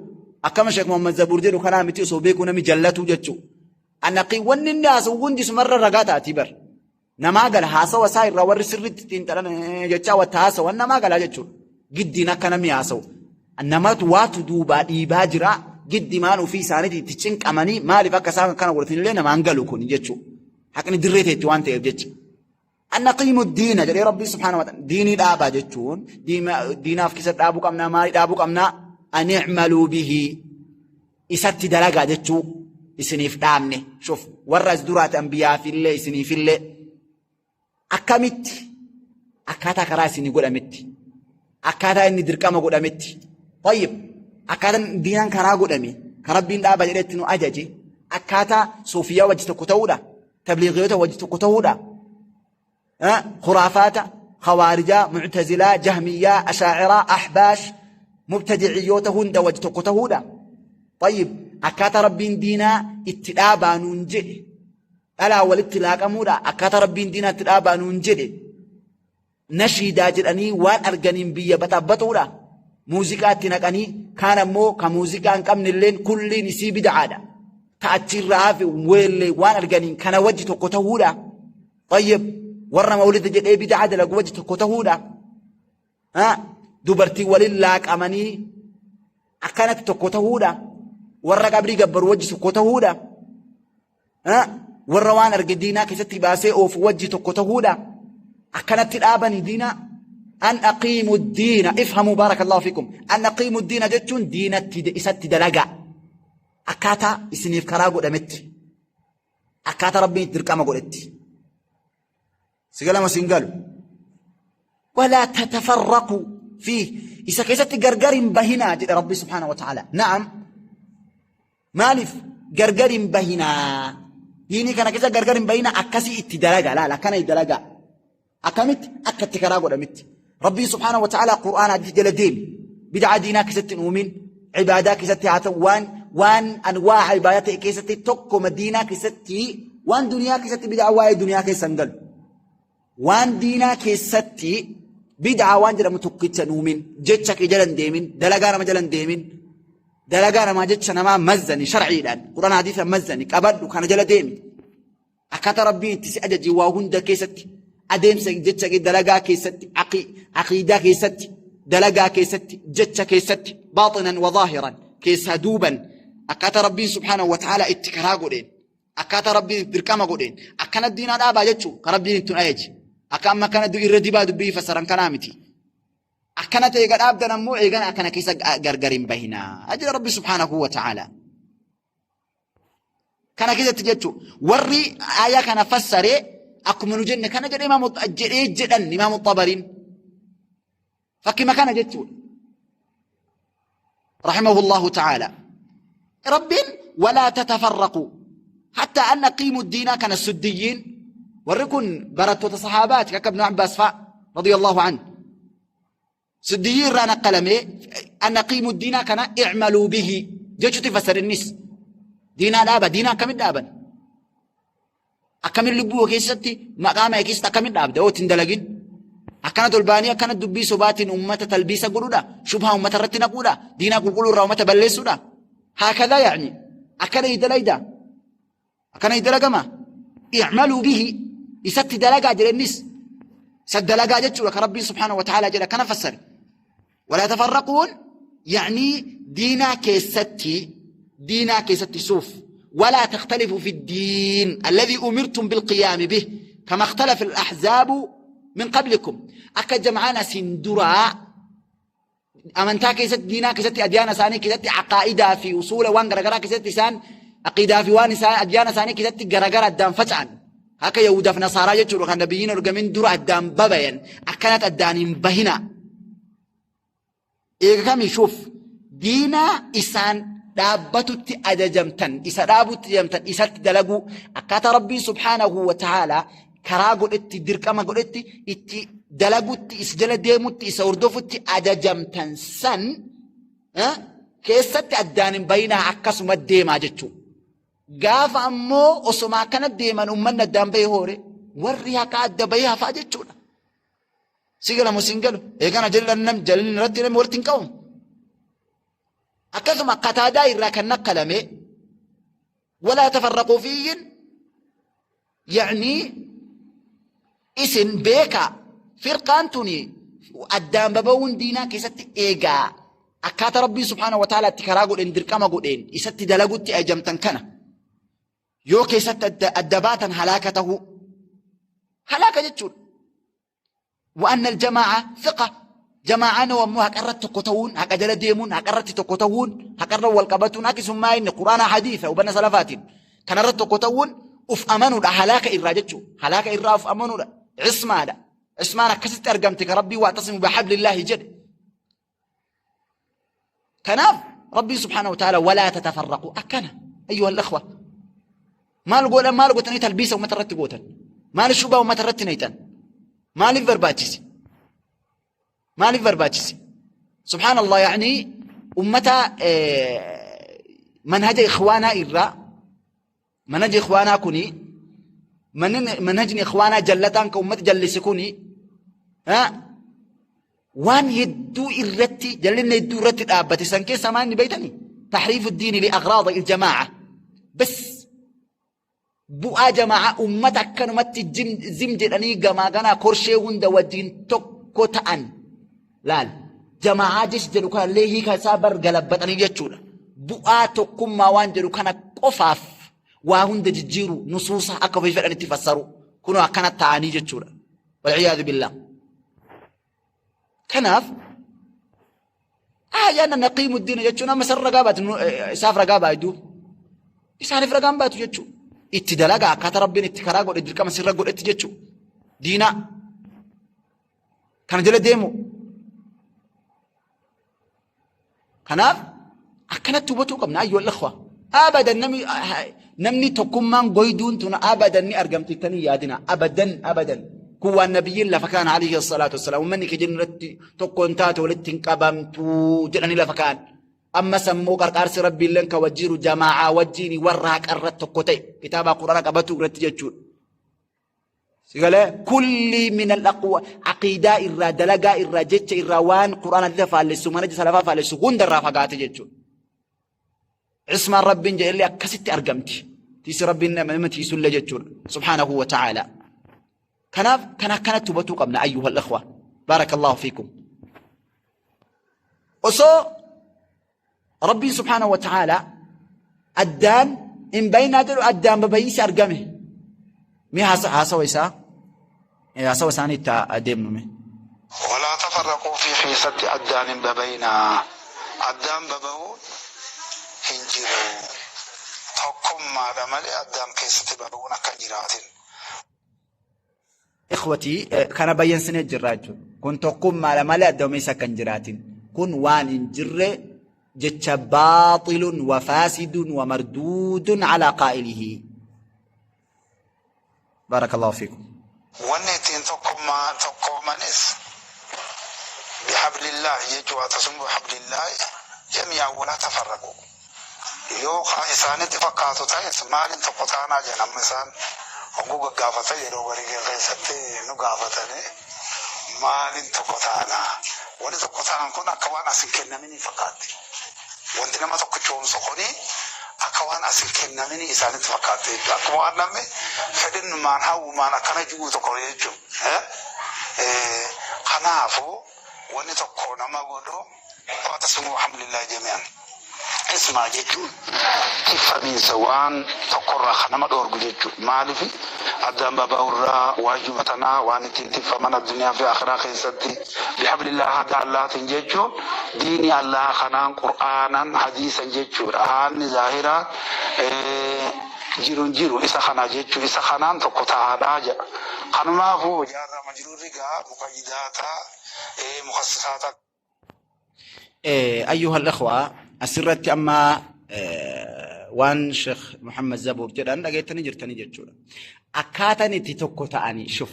akkama Sheekh Muhammad Zabuur jedhu kanaa miti osoo beekuu nami jallatuu jechuu. An aqii wanni inni haasa'u hundi sumarra ragaa taatii bar. Namaa gala haasawa isaa irraa warri sirriitti xiinxalan jechaa wata haasawan namaa galaa jechuudha. Giddiin akka namni haasa'u. Namatu waatu duubaa dhiibaa jira. Giddi maan ofii isaaniitii itti cinqamanii maaliif akka isaan akkana godhatan illee namaan galu kun jechuudha. Haqni dirree ta'etti waan ta'eef jecha. An aqiimu diina jedhee Rabbii subhaanahu wa ta'ala diinii dhaabaa jechuun diinaaf keessa dhaabuu qabnaa maalii dhaabuu qabnaa an i'maluu bihi isatti dalagaa jechuu isiniif dhaamne shuf warra as duraati anbiyaafillee isiniifillee akkamitti akkaataa karaa isinii godhametti akkaataa inni dirqama godhametti tayyib akkaataan diinaan karaa godhame ka rabbiin dhaaba jedhetti nu ajaje akkaataa suufiyyaa wajji tokko ta'uudha tabliiqiyoota wajji tokko ta'uudha khuraafaata khawaarijaa mu'tazilaa jahmiyyaa ashaaciraa ahbaash mubtadiciyyoota hunda wajji tokko ta'uudha tayyib akkaataa rabbiin diinaa itti dhaabaa nuun jedhe dhalaa walitti laaqamuudha akkaataa rabbiin diinaa itti dhaabaa nuun jedhe nashiidaa jedhanii waan arganiin biyya baxaabbaxuudha. Muuziqaa itti naqanii kaan ammoo ka muuziqaa hin qabne illeen kulliin isii bid'aadha. Ta achirraa hafe weellee waan arganiin kana wajji tokko ta'uudha. Tayyib warra mawlida jedhee bid'aa dalagu wajji tokko ta'uudha. Dubartii waliin laaqamanii akkanatti tokko ta'uudha. Warra qabrii gabbaru wajji tokko ta'uudha. Warra waan arge diinaa keessatti baasee oofu wajji tokko ta'uudha. Akkanatti dhaabanii diinaa. An aqiimu diina ifhamuu baarakallahu fikum. An aqiimu diina jechuun diinatti isatti dalagaa. Akkaataa isiniif karaa godhametti. Akkaataa rabbiin itti dirqama godhetti. Si galama siin galu. Walaa tatafarraqu fiih. Isa keessatti gargar hin bahinaa jedhe Rabbi subhaanahu wa ta'ala. Na'am. Maaliif gargar hin bahinaa? Diinii kana keessa gargar hin bahinaa akkasii itti dalagaa laala akkana itti dalagaa. Akkamitti akka itti karaa godhamitti. Rabbiin subhaanahu wa ta'ala Qur'aana hadiisa jala deemi. Bid'aa diinaa keessatti hin uumin. Ibaadaa keessatti haa ta'u waan waan anwaa ibaadaa ta'e keessatti tokkoma diinaa keessatti waan duniyaa keessatti bid'aa waa'ee duniyaa keessa hin galu. Waan diinaa keessatti bid'aa waan jedhamu tokkicha hin uumin. Jecha kee jala hin deemin. Dalagaa nama jala hin deemin. Dalagaa namaa jecha namaa mazzani sharciidhaan Qur'aana hadiisa mazzani qabadhu kana jala deemi. Akkaataa Rabbiin itti si ajaje waa hunda keessatti adeemsa jecha kee dalagaa keessatti aqiidaa keessatti dalagaa keessatti jecha keessatti baaxinan wa zaahiran keessaa duuban akkaataa Rabbiin subhaanahu wa ta'aalaa itti karaa godheen akkaataa Rabbiin itti dirqama godheen akkana diinaa dhaabaa jechuu ka Rabbiin itti ajaje akka amma akkana irra dibaa dubbii fassaran kanaa miti. Akkana ta'e eega dhaabdan ammoo eegana akkana keessa gargar hin bahinaa jedha Rabbi subhaanahu wa ta'aalaa. Kana keessatti jechuun warri aayaa kana fassaree akkuma nu jenne kana jedhee imaamu jedhee jedhan imaamu Xabariin fakkima kana jechuudha. Rahimahullahu ta'ala. Rabbiin walaa tatafarraquu hatta an aqiimu diinaa kana suddiyyiin warri kun barattoota sahaabaati akka Ibnu Abbaas fa'a radiyallahu anhu. Suddiyyii irraa naqqalamee an aqiimu diinaa kana i'maluu bihi jechuutti fassara innis. Diinaa dhaaba diinaa akkamitti dhaaban? Akkamiin lubbuu keessatti maqaama keessatti akkamiin dhaabda yoo ittiin dalagin? Akkana tolbaanii akkana dubbii sobaatiin uummata talbiisa godhuudha shubhaa uummata irratti naquudha diinaa qulqulluu irraa uummata balleessuudha. Haakadaa yaa'ni akkana dalayda akkana dalagama i'maluu bihi isatti dalagaa jedhe innis isa dalagaa jechuudha kan rabbiin subhaanahu wa ta'ala jedha kana fassare. Walaa tafarraquun ya'nii diinaa keessatti diinaa keessatti suuf walaa takhtalifu fi diin alladhii umirtum bilqiyaami bih kama ikhtalafa al-ahzaabu min qablikum akka jam'aan asiin duraa amantaa keessatti diinaa keessatti adyaana isaanii keessatti aqaa'idaa fi usuula waan garagaraa keessatti isaan aqiidaa fi waan isaan adyaana isaanii keessatti garagara addaan faca'an akka yahudaaf nasaaraa jechuudha kan nabiyyiin ergamin dura addaan babayan akkanatti addaan hin bahina eega kamii shuuf diinaa isaan dhaabbatutti ajajamtan, isa dhaabutti ajajamtan, isatti dalaguu, akkaataa Rabbiin subhaanahu wa ta'aalaa karaa godhetti, dirqama godhetti, itti dalagutti, isa jala deemutti, isa hordofutti ajajamtan san keessatti addaan hin bayinaa, akkasuma deemaa jechuudha. Gaafa ammoo osoma akkana deeman ummanni addaan bahee hoore, warri haqaa adda bahee hafaa jechuudha. Si galamu siin galu. Eegana jalli nam jalli irratti namni walitti hin qabamu. Akkasuma Qataadaa irraa kan nakkalame walaa tafarraquu fiiyyin, ya'ni isin beekaa firqaan tuni addaan baba'uun diinaa keessatti eegaa akkaataa Rabbiin subhaanahu wa ta'ala itti karaa godheen, dirqama godheen, isatti dalagutti ajamtan kana yoo keessatti adda baatan halaaka tahuu, halaaka jechuudha. Wa'anna aljamaa'a fiqa jamaa'aan ammoo haqarratti tokko ta'uun, haqa jala deemuun, haqarratti tokko ta'uun, haqarra wal qabatuun, akkasummaa inni Quraana, hadiisa, hubanna salafaatiin kanarratti tokko ta'uun uf amanuudha halaaka irraa jechuudha. Halaaka irraa uf amanuudha. Ismaadha. Ismaan akkasitti argamte ka Rabbii wa'tasimu bihablillaahi jedhe. Kanaaf Rabbiin subhaanahu wa ta'ala walaa tatafarraqu akkana, ayyuha al-ikhwa. Maal godhan, maal gootanii talbiisa uummata irratti gootan? Maal shubaa uummata irratti nayxan? Maaliif barbaachise? Maaliif barbaachise? Subhaanallah, yaani uummata manhaja ikhwaanaa irraa, manhaja ikhwaanaa kuni, manhajni ikhwaanaa jallataan kan uummata jallise kuni waan hedduu irratti, jallinna hedduu irratti dhaabbate. San keessa maal inni beeytani? Tahriifu diini li aghraada il-jamaa'a, bas bu'aa jamaa'a, ummata akkanumatti zim jedhanii gamaa ganaa korshee hunda wajjin tokko ta'an. Laal, jamaa'aa jechi jedhu kanallee hiika isaa bar galabbaxanii jechuudha. Bu'aa tokkummaa waan jedhu kana qofaaf waa hunda jijjiiru, nusuusa akka ofii fedhanitti fassaru, kunoo akkana ta'anii jechuudha. Walciyaadu billah. Kanaaf ayyaana naqiimu diina jechuun amma isaan ragaa baatu, isaaf ragaa baay'u, isaaniif ragaan baatu jechuudha. Itti dalagaa akkaataa Rabbiin itti karaa godhe, dirqama sirra godhetti jechuudha. Diinaa kana jala deemu. Kanaaf akkanatti hubatuu qabna, ayyuhal ikhwa. Abadan namni tokkummaan goyduun tun abadan ni argamti jettanii yaadina. Abadan, abadan. Kun waan nabiyyiin lafa kaan alayhi salaatu wassalaam, uummanni keenya irratti tokko hin taate, walitti hin qabamtu jedhanii lafa kaan. Ammas ammoo qarqaarsi Rabbiilleen kan wajjiiru jamaa'aa wajjiin, warra haqarra tokko ta'e, kitaaba Quraana qabatu irratti jechuudha. Sigalee kulli min al-aqwa aqiidaa irraa, dalagaa irraa, jecha irraa, waan Qur'aana hadiisa faallessu, manaja salafaa faallessu hunda irraa fagaate jechuudha. Ismaan Rabbiin jedhellee akkasitti argamti. Tiisi Rabbiin nama tiisullee jechuudha. Subhaanahu wa ta'ala. Kanaaf kan akkanatti hubatuu qabna, ayyuha al-ikhwa. Baarakallahu fiikum. Osoo Rabbiin subhaanahu wa ta'ala addaan hin bayinaa jedhu addaan babayiinsi argame. Mee haasawa isaa, haasawa isaanii itti adeemnu mee. Walaa tafarraquu fi keessatti addaan hin babayinaa. Addaan baba'uun hin jiru. Tokkummaadha malee addaan keessatti baba'uun akka hin jiraatin. Ikhwatii, kana bayyansinee jirra jechuudha. Kun tokkummaadha malee adda akka hin jiraatin. Kun waan hin jirre, jecha baaxilun wa faasidun wa marduudun calaa qaa'ilihi. Baarakallahu fiikum. Wanni ittiin tokkummaa tokkoomanis bihablillaahi jechuu, wa'tasimu bihablillaahi jamii'an walaa tafarraqu. Yoo kaa isaanitti fakkaatu ta'es maaliin tokko taanaa jedhan. Amma isaan hogguu gaggaafatan, yeroo garii keessatti nu gaafatanii, maaliin tokko taanaa? Wanni tokko ta'an kun akka waan as hin kennaminii fakkaatti. Wanti nama tokko coomsu kuni akka waan as hin kennaminii isaanitti fakkaatti jechuudha. Akkuma waan namni fedhinnumaan hawwumaan akkana jiru tokko jechuudha. Kanaafuu wanni tokko nama godhu wa'tasimu bihablillahi jamii'an. Ismaa jechuun tiffamiinsa waan tokkorraa kan nama dhoorgu jechuudha. Maaliif addaan baba'urraa waajjuma tanaa waan ittiin tiffaman addunyaa fi akhiraa keessatti bihablillah haadha Allahaatiin jechuun diinii Allah kanaan, Qur'aanan, hadiisan jechuudha. Haalli zaahiraa jiru jiru isa kana jechuudha. Isa kanaan tokko ta'aadhaa jedha. Kanumaafuu jaarraa majruurri gaa muqayyidaataa, mukassisaataa. Ayyuha al-ikhwa, asirratti amma Waan Sheekh Muhammad Zabuur jedhan dhageettanii jirtanii jechuudha. Akkaataan itti tokko ta'anii shuf.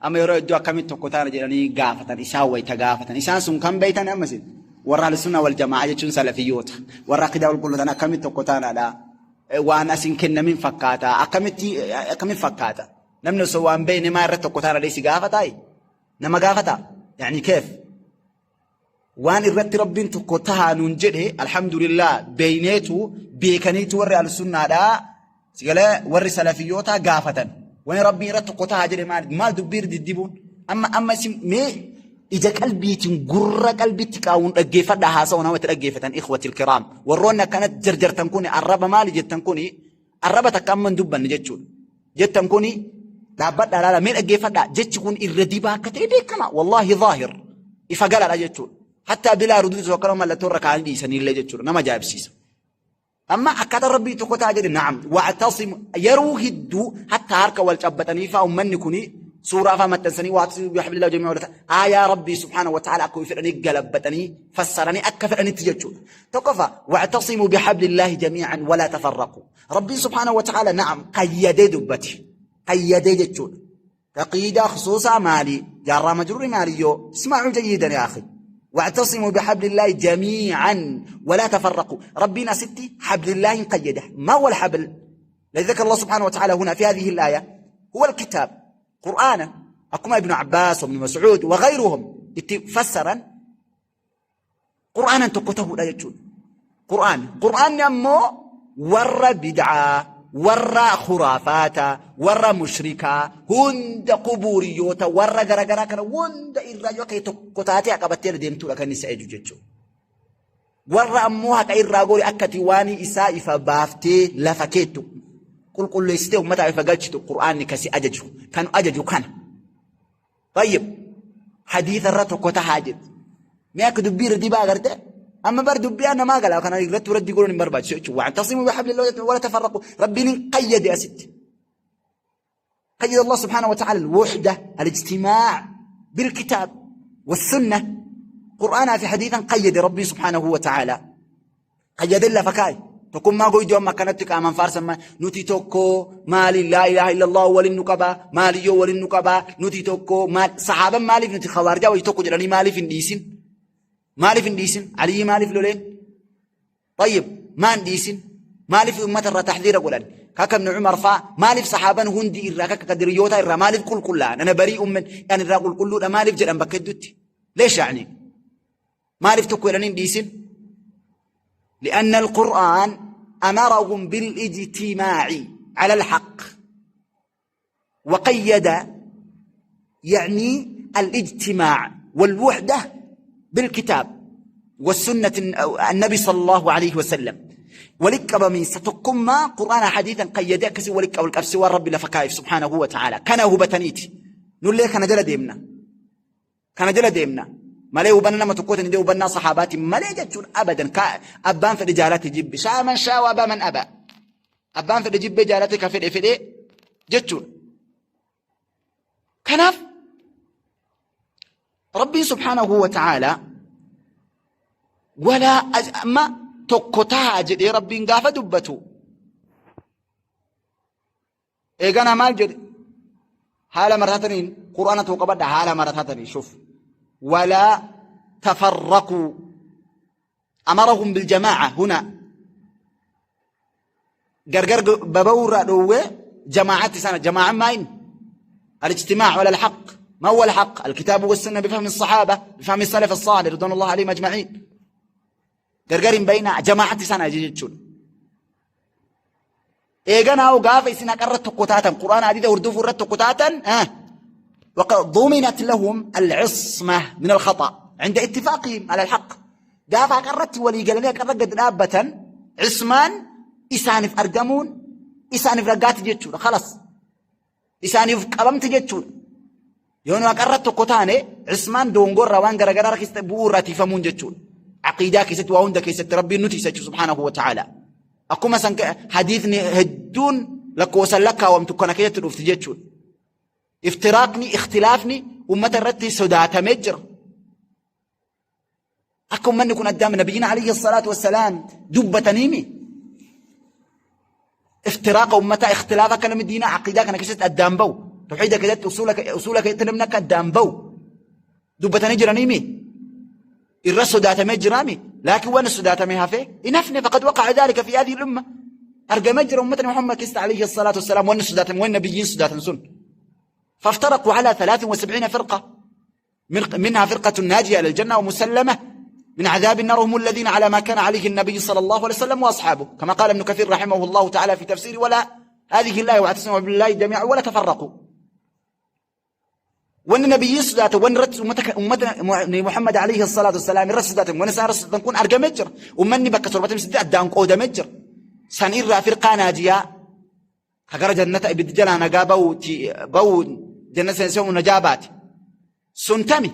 Amma yeroo iddoo akkamitti tokko ta'an jedhanii gaafatan isaan wayita gaafatan. Isaan sun kan beeytan amma isin warra ahlusunnaa wal jamaa'a jechuun salafiyyoota. Warra aqidaa qulqulluutan akkamitti tokko ta'anadha. Waan asin kennamin fakkaata. Akkamitti akkamitti fakkaata? Namni osoo waan beekne maa irratti tokko ta'anadha si gaafataa? Nama gaafataa? Yaani keef? Waan irratti Rabbiin tokko tahaa nuun jedhe alhamdulillah beeyneetu beekaniitu warri ahlusunnaadhaa sigalee warri salafiyyootaa gaafatan. Wani Rabbiin irratti tokko tahaa jedhe maal maal dubbii irra diddibuun amma amma isin mee ija qalbiitiin gurra qalbiitti kaa'uun dhaggeeffadhaa haasa'u nama itti dhaggeeffatan ikhwatil kiraam warroonni akkanatti jarjartan kuni arraba maali jettan kuni arraba takka amma hin dubbanne jechuudha. Jettan kuni dhaabbadhaa laala mee dhaggeeffadhaa jechi kun irra dibaa akka ta'e beekama wallaahi zaahir ifa galadha jechuudha. Hattaa bilaa ruduuti tokko akkana mallattoo irra kaa'anii dhiisanii illee jechuudha nama ajaa'ibsiisa. Amma akkaataa rabbii tokko ta'a jedhe na'am wa'tasimu yeroo hedduu hattaa harka wal cabbatanii fa'aa ummanni kuni suuraa fa'aa maxxansanii wa'tasimu bihablillahi jamii'an wala aayaa rabbii subhaanahu wa ta'ala akka fedhanii galabbatanii fassaranii akka fedhanitti jechuudha. Tokkoffaa wa'tasimu bihablillahi jamii'an walaa tafarraqu. Rabbiin subhaanahu wa ta'ala na'am qayyadee dubbate. Qayyadee jechuudha. Taqiidaa khusuusaa maali? Jaarraa majruuri maaliyyoo? Ismaa'uu jayyidan yaa akhi. واعتصموا بحبل الله جميعا ولا تفرقوا ربنا ستي حبل الله قيده ما هو الحبل الذي ذكر الله سبحانه وتعالى هنا في هذه الآية هو الكتاب قرآنا أكما ابن عباس وابن مسعود وغيرهم فسرا Qur'aanan tokko ta'uudha jechuudha. Qur'aan. Qur'aanni ammoo warra bid'aa, warra khuraafaata, warra mushrikaa, hunda qubuuriyyoota, warra garagaraa kana hunda irraa yoo ta'e tokko taatee qabattee deemtuudha kan inni si ajaju jechuudha. Warra ammoo haqa irraa gori akkati waan isaa ifa baaftee lafa keettu qulqulleessitee ummataaf ifa galchitu Qur'aanni kasi ajaju kan ajaju kana. Tayyib hadiisa irra tokko tahaa jedhu. Mee akka dubbii irra dibaa agarte amma bar dubbii namaa gala kana irratti irratti godhuun hin barbaachisu jechuudha. Wa'tasimu bihablillahi wala tafarraqu rabbiin hin qayyade asitti. قيد الله سبحانه وتعالى الوحدة الاجتماع بالكتاب والسنة قرآنها في حديثا قيد ربي سبحانه وتعالى Qayyadeen lafa kaa'i. Tokkummaa goyduu amma akkanatti qaamaan faarsan nuti tokko maali laa ilaaha illallah waliin nu qabaa maaliyyoo waliin nu qabaa nuti tokko maal sahaaban maaliif nuti khawaarijaa wajji tokko jedhanii maaliif hin dhiisin maaliif hin dhiisin aliyyi maaliif loleen tayyib maan dhiisin maaliif ummata irraa taxdiira godhan kakka ibn umar faa maaliif sahaaban hundi irraa kakka kadiriyyoota irraa maaliif qulqullaa'an ana barii umman an irraa qulqulluudha maaliif jedhan bakka hedduutti leesh yaani Maaliif tokko jedhanii hin dhiisin? لأن القرآن أمرهم بالاجتماع على الحق وقيد يعني الاجتماع والوحدة بالكتاب والسنة النبي صلى الله عليه وسلم ولك من ستقم قرآن حديثا قيد كسي ولك أو الكبس والرب لفكايف سبحانه وتعالى كان هو بتنيتي نقول كان جل ديمنا Kana jala deemna. Malee hubanna nama tokkootiin hin hubannaa sahaabaatiin malee jechuun abadan ka abbaan fedhe jaalate jibbe shaa man shaa wa abaa man abaa. Abbaan fedhe jibbee jaalate ka fedhe fedhe jechuudha. Kanaaf Rabbiin subhaanahu wa ta'aalaa walaa amma tokko tahaa jedhee Rabbiin gaafa dubbatu Eeganaa maal jedhe? Haala maratataniin Qur'aana tokko qabadha haala maratataniin shuf. Walaa tafarraquu amarahum biljamaa'a huna gargar baba'uu irraa dhoowwee jamaa'atti sana jamaa'an maa inni الاجتماع على الحق ما هو الحق الكتاب والسنة بفهم الصحابة بفهم السلف الصالح رضوان الله عليهم أجمعين gargar hin bayinaa jamaa'atti sana jechuudha Eeganaa hoo gaafa isin haqarra tokko taatan Qur'aana hadiisa hordofuu irratti tokko taatan وقد ضمنت لهم العصمة من الخطأ عند اتفاقهم على الحق gaafa haqarratti walii galanii haqarra gad dhaabbatan cismaan isaaniif argamuun isaaniif raggaati jechuudha kalas isaaniif qabamti jechuudha yoo nu haqarra tokko taane cismaan dongorraa waan garaagaraa keessatti bu'uu irraa tiifamuun jechuudha aqiidaa keessatti waa hunda keessatti rabbiin nuti isa jechuudha subhaanahu wa ta'ala Akkuma san hadiisni hedduun lakkoofsan lakkaawamtu kana keessatti dhufti jechuudha. Iftiraaqni, ikhtilaafni ummata irratti sodaatamee jira. Akka ummanni kun addaam nabiyyiin alayhi salaatu wassalaam dubbataniimi. Iftiraaqa ummataa, ikhtilaafa akka namni diinaa aqiidaa kana keessatti addaan ba'u, tawhiida keessatti, usuula keessatti namni akka addaan ba'u dubbatanii jiraniimi. Irra sodaatamee jiraami. Laakiin waan sodaatame hafee hin hafne. Faqad waqa'a dhaalika fi haadhihi al-umma. Argamee jira ummata Muhammad keessatti alayhi salaatu wassalaam wanni sodaatame, wanni nabiyyiin sodaatan sun. فافترقوا على 73 فرقة، منها فرقة ناجية إلى الجنة ومسلمة من عذاب النار، هم الذين على ما كان عليه النبي صلى الله عليه وسلم وأصحابه، كما قال ابن كثير رحمه الله تعالى في تفسيره ولا هذه الله واعتصموا بالله جميعا ولا تفرقوا. Wanni nabiyyiin sodaatan, wanni irratti ummata Muhammad alayhi salaatu wassalaam irratti sodaatan, wanni isaan irratti sodaatan kun argamee jira. Ummanni bakka 78 addaan qoodamee jira. San irraa firqaa naajiyaa ka gara jannata ibiddi jalaa nagaa ba'uuti ba'uu jannata seensifamu najaa baate. Sun tami?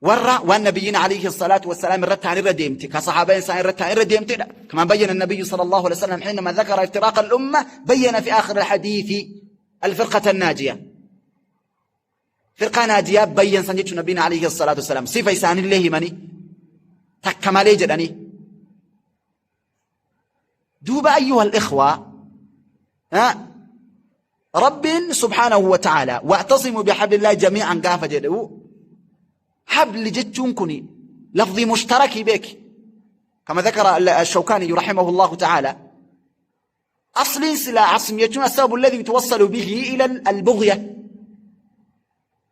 Warra waan nabiyyiin alayhi salaatu wassalaam irratti ta'an irra deemte, ka sahaabaan isaan irratti ta'an irra deemtedha. كما بين النبي صلى الله عليه وسلم حينما ذكر افتراق الأمة، بين في آخر الحديث الفرقة الناجية. Firqaa naajiyaa bayyan san jechuun nabiin alayhi salaatu wasalaam sifa isaanillee himanii takka malee jedhanii. Duuba أيها الإخوة, Rabbiin سبحانه وتعالى واعتصموا بحبل الله جميعا gaafa jedhu, حبل jechuun kun lafzii mushtarakii beeki. كما ذكر الشوكاني رحمه الله تعالى, أصل سلا عصم jechuun السبب الذي يتوصل به إلى البغية.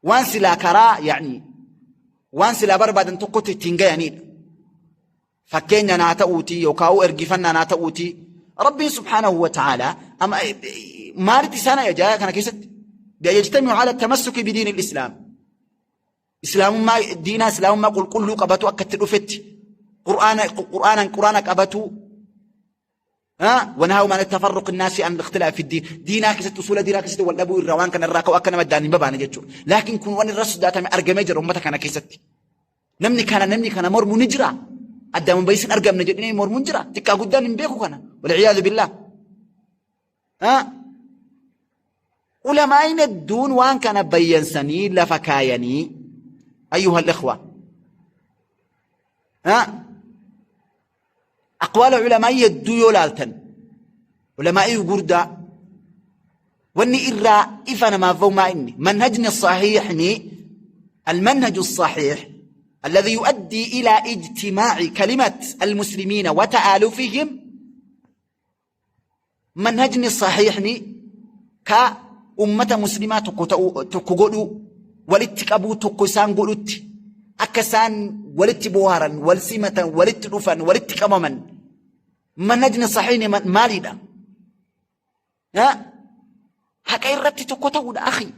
Waan silaa karaa, يعني waan silaa barbaadan tokkotti ittiin gayanidha. Fakkeenya naa ta'uuti yookaan ergifannaa naa ta'uuti. Rabbiin سبحانه وتعالى ama maalitti isaan ajaja kana keessatti? بأن يجتمعوا على التمسك بدين الإسلام. Islaamummaa, diinaa islaamummaa qulqulluu qabatu, akka itti dhufetti qur'aana qur'aanan qur'aana qabatu. ونهاهم عن التفرق الناشئ عن الاختلاف في الدين. دينا keessatti, usuula diinaa keessatti wal dhabuu irraa, waan kana irraa ka'u akka nama addaan hin babaane jechuudha. Laakiin kun waan irra sodaatame argamee jira uummata kana keessatti. Namni kana mormu ni jira. Addaan bahisin argamne jedhanii mormuun jira. Xiqqaa guddaan hin beeku kana. والعياذ بالله. Ulamaa'iin hedduun waan kana bayyansanii lafa kaayanii, أيها الإخوة. أقوال علماء hedduu yoo laaltan, ulamaa'ii gurguddaa, wanni irraa ifa namaaf bahu maa inni manhajni sahiihni, المنهج الصحيح الذي يؤدي إلى اجتماع كلمة المسلمين وتآلفهم, منهجني صحيحني كأمة مسلمة tokko godhu, walitti qabuu, tokko isaan godhutti, akka isaan walitti bohaaran, wal simatan, walitti dhufan, walitti qabaman, manhajni sahiihni maaliidha? Haqa irratti tokko ta'uudha, أخي.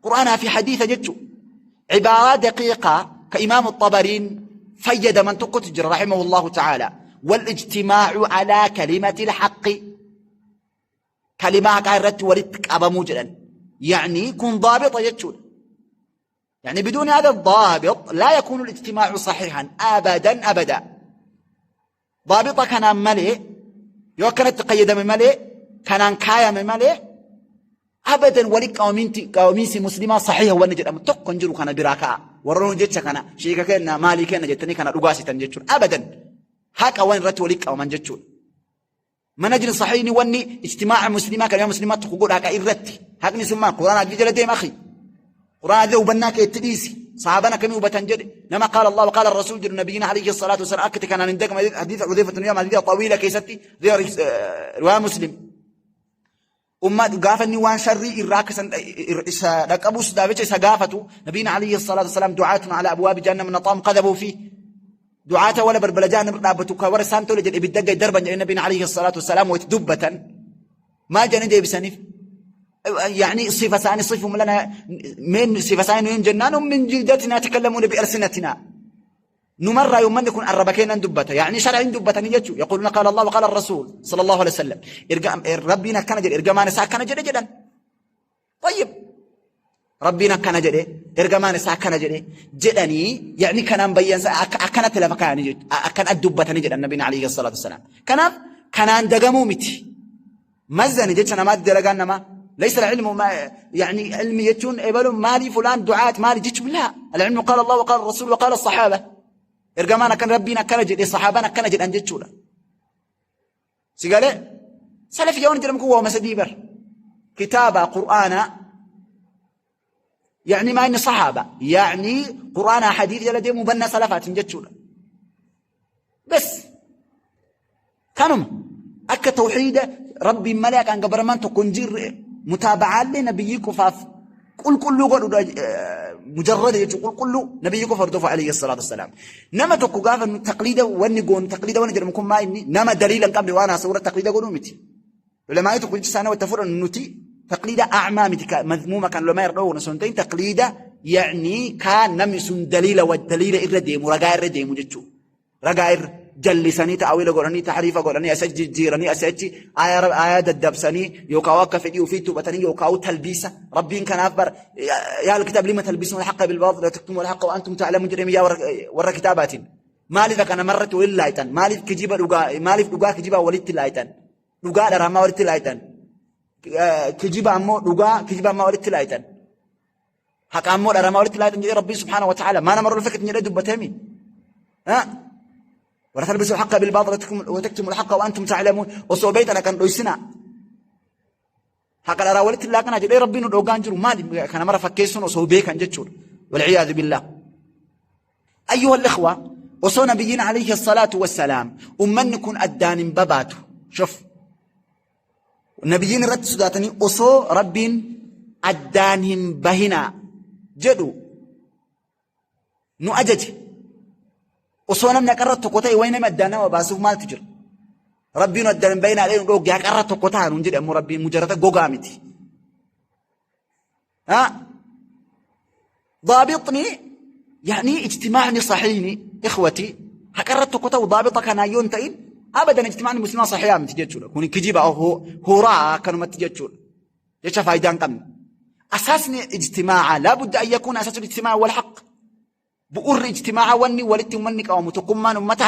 Qur'aanaa fi hadiisa jechu. Cibaaraa daqiiqaa ka Imaamu Xabariin fayyadaman tokkotu jira رحمه الله تعالى: والاجتماع على كلمة الحق. Kalimaa haqaa irratti walitti qabamuu jedhan. يعني kun daabixa jechuudha. يعني بدون هذا الضابط لا يكون الاجتماع صحيحا أبدا أبدا. ضابطة كان مالي yoo akkanatti qayyadame malee, kanaan kaayame malee, abadan wali qabamiinsi muslimaa saxiiha wanni jedhamu tokko hin jiru. Kana biraa ka'a. Warroon jecha kana shiika kenna, maalii kenna jettanii kana dhugaasitan jechuudha. Abadan haqa waan irratti walii qabaman jechuudha. Manhajni saxiihni wanni ijtimaaca muslimaa, kalima muslimaa tokko godha haqa irratti. Haqni sun maal? Quraan hadiisa jala deema, أخي. Quraan hadiisa hubannaa kee itti dhiisi. Sahaabaan akkamii hubatan jedhe. Nama قال الله وقال الرسول jedhu, nabiyyiin عليه الصلاة والسلام akkatti kanaan hin dagama. Hadiisa Xudeyfa tun hadiisa طويلة keessatti, riwaa Muslim. Umma gaafa inni waan sharrii irraa akka isa dhaqqabuu sodaaf isa gaafatu, nabiyyiin عليه الصلاة والسلام دعاة على أبواب جهنم نطام قذفوا فيه, du'aata wala balbala jahannam dhaabbatu ka warra isaan tole jedhe ibidda gad darban jedhe. Nabiyyiin عليه الصلاة والسلام wayita dubbatan maal jedhanii deebisaniif? يعني صفة ثاني صفهم لنا من صفة ثانية جنان من جلدتنا يتكلمون بألسنتنا. نمر يوم يكون الربكين دبته, يعني شرع دبتني يجو يقولون قال الله وقال الرسول صلى الله عليه وسلم. ربنا كان جد إرجمان سا كان جد جدا. طيب, ربنا كان جد إرجمان سا كان جد جدني, يعني كان بيان أكنت لفكان أكن الدبتني جد النبي عليه الصلاة والسلام. كان دقمو متي مزني جد أنا ما دلقان ما ليس العلم ما يعني علم يجون إبلون مالي فلان دعاة مالي جيتش. لا, العلم قال الله وقال الرسول وقال الصحابة. Ergamaan akkan, rabbiin akkana jedhe, sahaabaan akkana jedhan jechuudha. Si galee? Salafiyyaa waan jedhamu kun waama sadii bar. Kitaaba Qur'aanaa يعني ما إني صحابة يعني قرآن حديث jala deemu hubannaa salafaatiin jechuudha. Bas kanuma akka tawxiida rabbiin malee haqaan gabbaramaan tokko hin jirre mutaaba'aallee nabiyyii qofaaf qulqulluu godhudha mujarrada jechuun qulqulluu nabiyyii qofa hordofu alayhi salaatu wassalaam. Nama tokko gaafa nu taqliida wanni goonu taqliida wanni jedhamu kun maa inni nama daliila hin qabne waan haasa'u irratti taqliida godhuu miti. Ulamaa'ii tokko jecha isaanii wanta fudhannu nuti taqliida a'maa miti mazmuuma kan ulamaa irra dhoowwan osoo hin ta'in taqliida ya'ni kaan namni sun daliila wa daliila irra deemu ragaa irra deemu jechuudha. Ragaa irra jallisanii ta'awiila godhanii tahriifa godhanii asii achi jijjiiranii asii achi aayaa daddabsanii yookaan akka fedhii ofiitti hubatanii yookaan talbiisa rabbiin kanaaf bara yaa alkitaab lima talbisuuna alhaqqa bilbaaxil wa taktumuna alhaqqa wa antum ta'lamuun jedhame yaa warra kitaabaatiin maaliif akka namarratti waliin laayitan maaliif kijiba dhugaa maaliif dhugaa kijibaa walitti laayitan dhugaa dharamaa walitti laayitan kijiba ammoo dhugaa kijiba ammaa walitti laayitan haqa ammoo dharamaa walitti laayitan jedhee rabbiin subhaanahu wa ta'ala maa namarra ulfa jedhee dubbateemi. ولا تلبسوا الحق بالباطل وتكتموا الحق وانتم تعلمون osoo beektan akkan dhoysinaa haqa dharaa walitti laaqanaa jedhee rabbiin nu dhoogaan jiru maali kana mara fakkeessuun osoo beekan jechuudha والعياذ بالله. أيها الإخوة osoo nabiyyiin عليه الصلاة والسلام ummanni kun addaan hin babaatu shuf nabiyyiin irratti sodaatanii osoo rabbiin addaan hin bahinaa jedhu nu ajaje osoo namni haqarra tokko ta'e wayi namni addaan nama baasuuf maaltu jira? Rabbiin addaan hin bahinaa dheenu dhoogge haqarra tokko ta'a nuun jedhe ammoo rabbiin mujarrata gogaa miti. Daabixni yaani ijtimaacni saxiihni ikhwati haqarra tokko ta'u daabixa kanaa yoo hin ta'in abadan ijtimaacni muslimaa saxiihaa miti jechuudha. Kuni kijiba horaa akkanumatti jechuudha. Jecha faayidaa hin qabne. Asaasni ijtimaacaa laabudda an yakuuna asaasul ijtimaaca wal haqq. Bu'urri ijtimaacaa wanni walitti uummanni qabamu tokkummaan uummata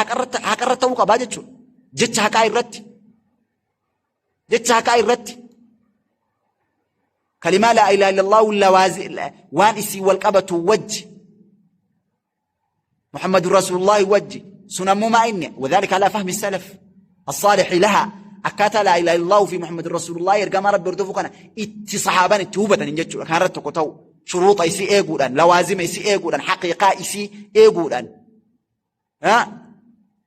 haqarra ta'uu qabaa jechuudha. Jecha haqaa irratti. Jecha haqaa irratti. Kalimaa laa ilaaha illallah lawaazi waan isii wal qabatu wajji. Muhammadu Rasuulullahi wajji. Sun ammoo maa inni wadhaalika alaa fahmi salaf as-saalixi laha akkaataa laa ilaaha illallah fi Muhammadu Rasuulullahi ergamaa rabbi hordofuu kana itti sahaabaan itti hubatan jechuudha. Kanarratti tokko ta'u. Shuruuxa isii eeguudhaan, lawaazima isii eeguudhaan, haqiiqaa isii eeguudhaan,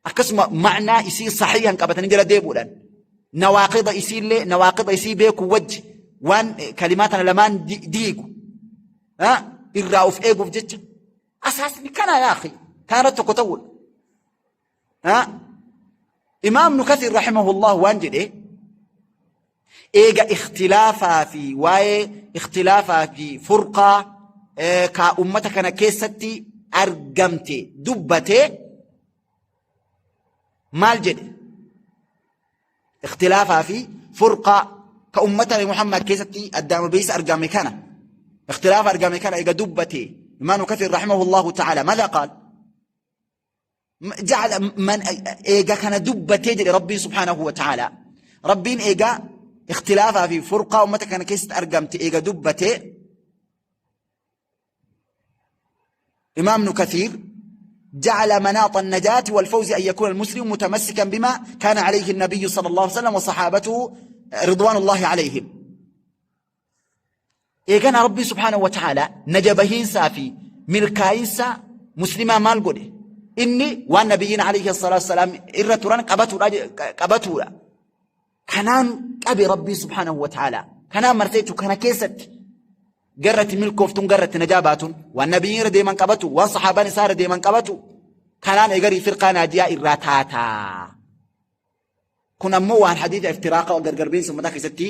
akkasuma ma'naa isii sahiihan qabatanii jala deemuudhaan, nawaaqida isiillee nawaaqida isii beekuu wajji waan kalimaa tana lamaan diigu irraa of eeguuf jecha asaasni kana yaa akhi kanarratti tokko ta'uudha. Imaam Ibnu Kasiir rahimahullah waan jedhe eega ikhtilaafaa fi waa'ee ikhtilaafaa fi furqaa kaa ummata kana keessatti argamte dubbate maal jedhe ikhtilaafaa fi furqaa ka ummata Muhammad keessatti addaan beeysa argame kana ikhtilaafa argame kana eega dubbate Imaam Ibnu Kasiir rahimahullahu ta'ala ماذا قال؟ جعل من eega kana dubbatee jedhe rabbiin subhaanahu wa ta'ala rabbiin eega ikhtilaafaa fi furqaa ummata kana keessatti argamte eega dubbatee imaam ibnu kathiir جعل مناط النجاة والفوز أن يكون المسلم متمسكا بما كان عليه النبي صلى الله عليه وسلم وصحابته رضوان الله عليهم. Eegana rabbii subhaanahu wa ta'ala naja bahiinsaa fi milkaa'insa muslimaa maal godhe? Inni waan nabiyyiin alayhi salaatu wasalaam irra turan qabatuudha. Kanaan qabe rabbii subhaanahu wa ta'ala. Kanaan marsee jechuun kana keessatti garratti milkooftuun garratti najaa baatuun waan nabiyyiin irra deeman qabatu waan sahaabaan isaa irra deeman qabatu kanaan egarii firqaa naajiyaa irraa taataa. Kun ammoo waan hadiisa iftiraaqa gargarbiinsa ummataa keessatti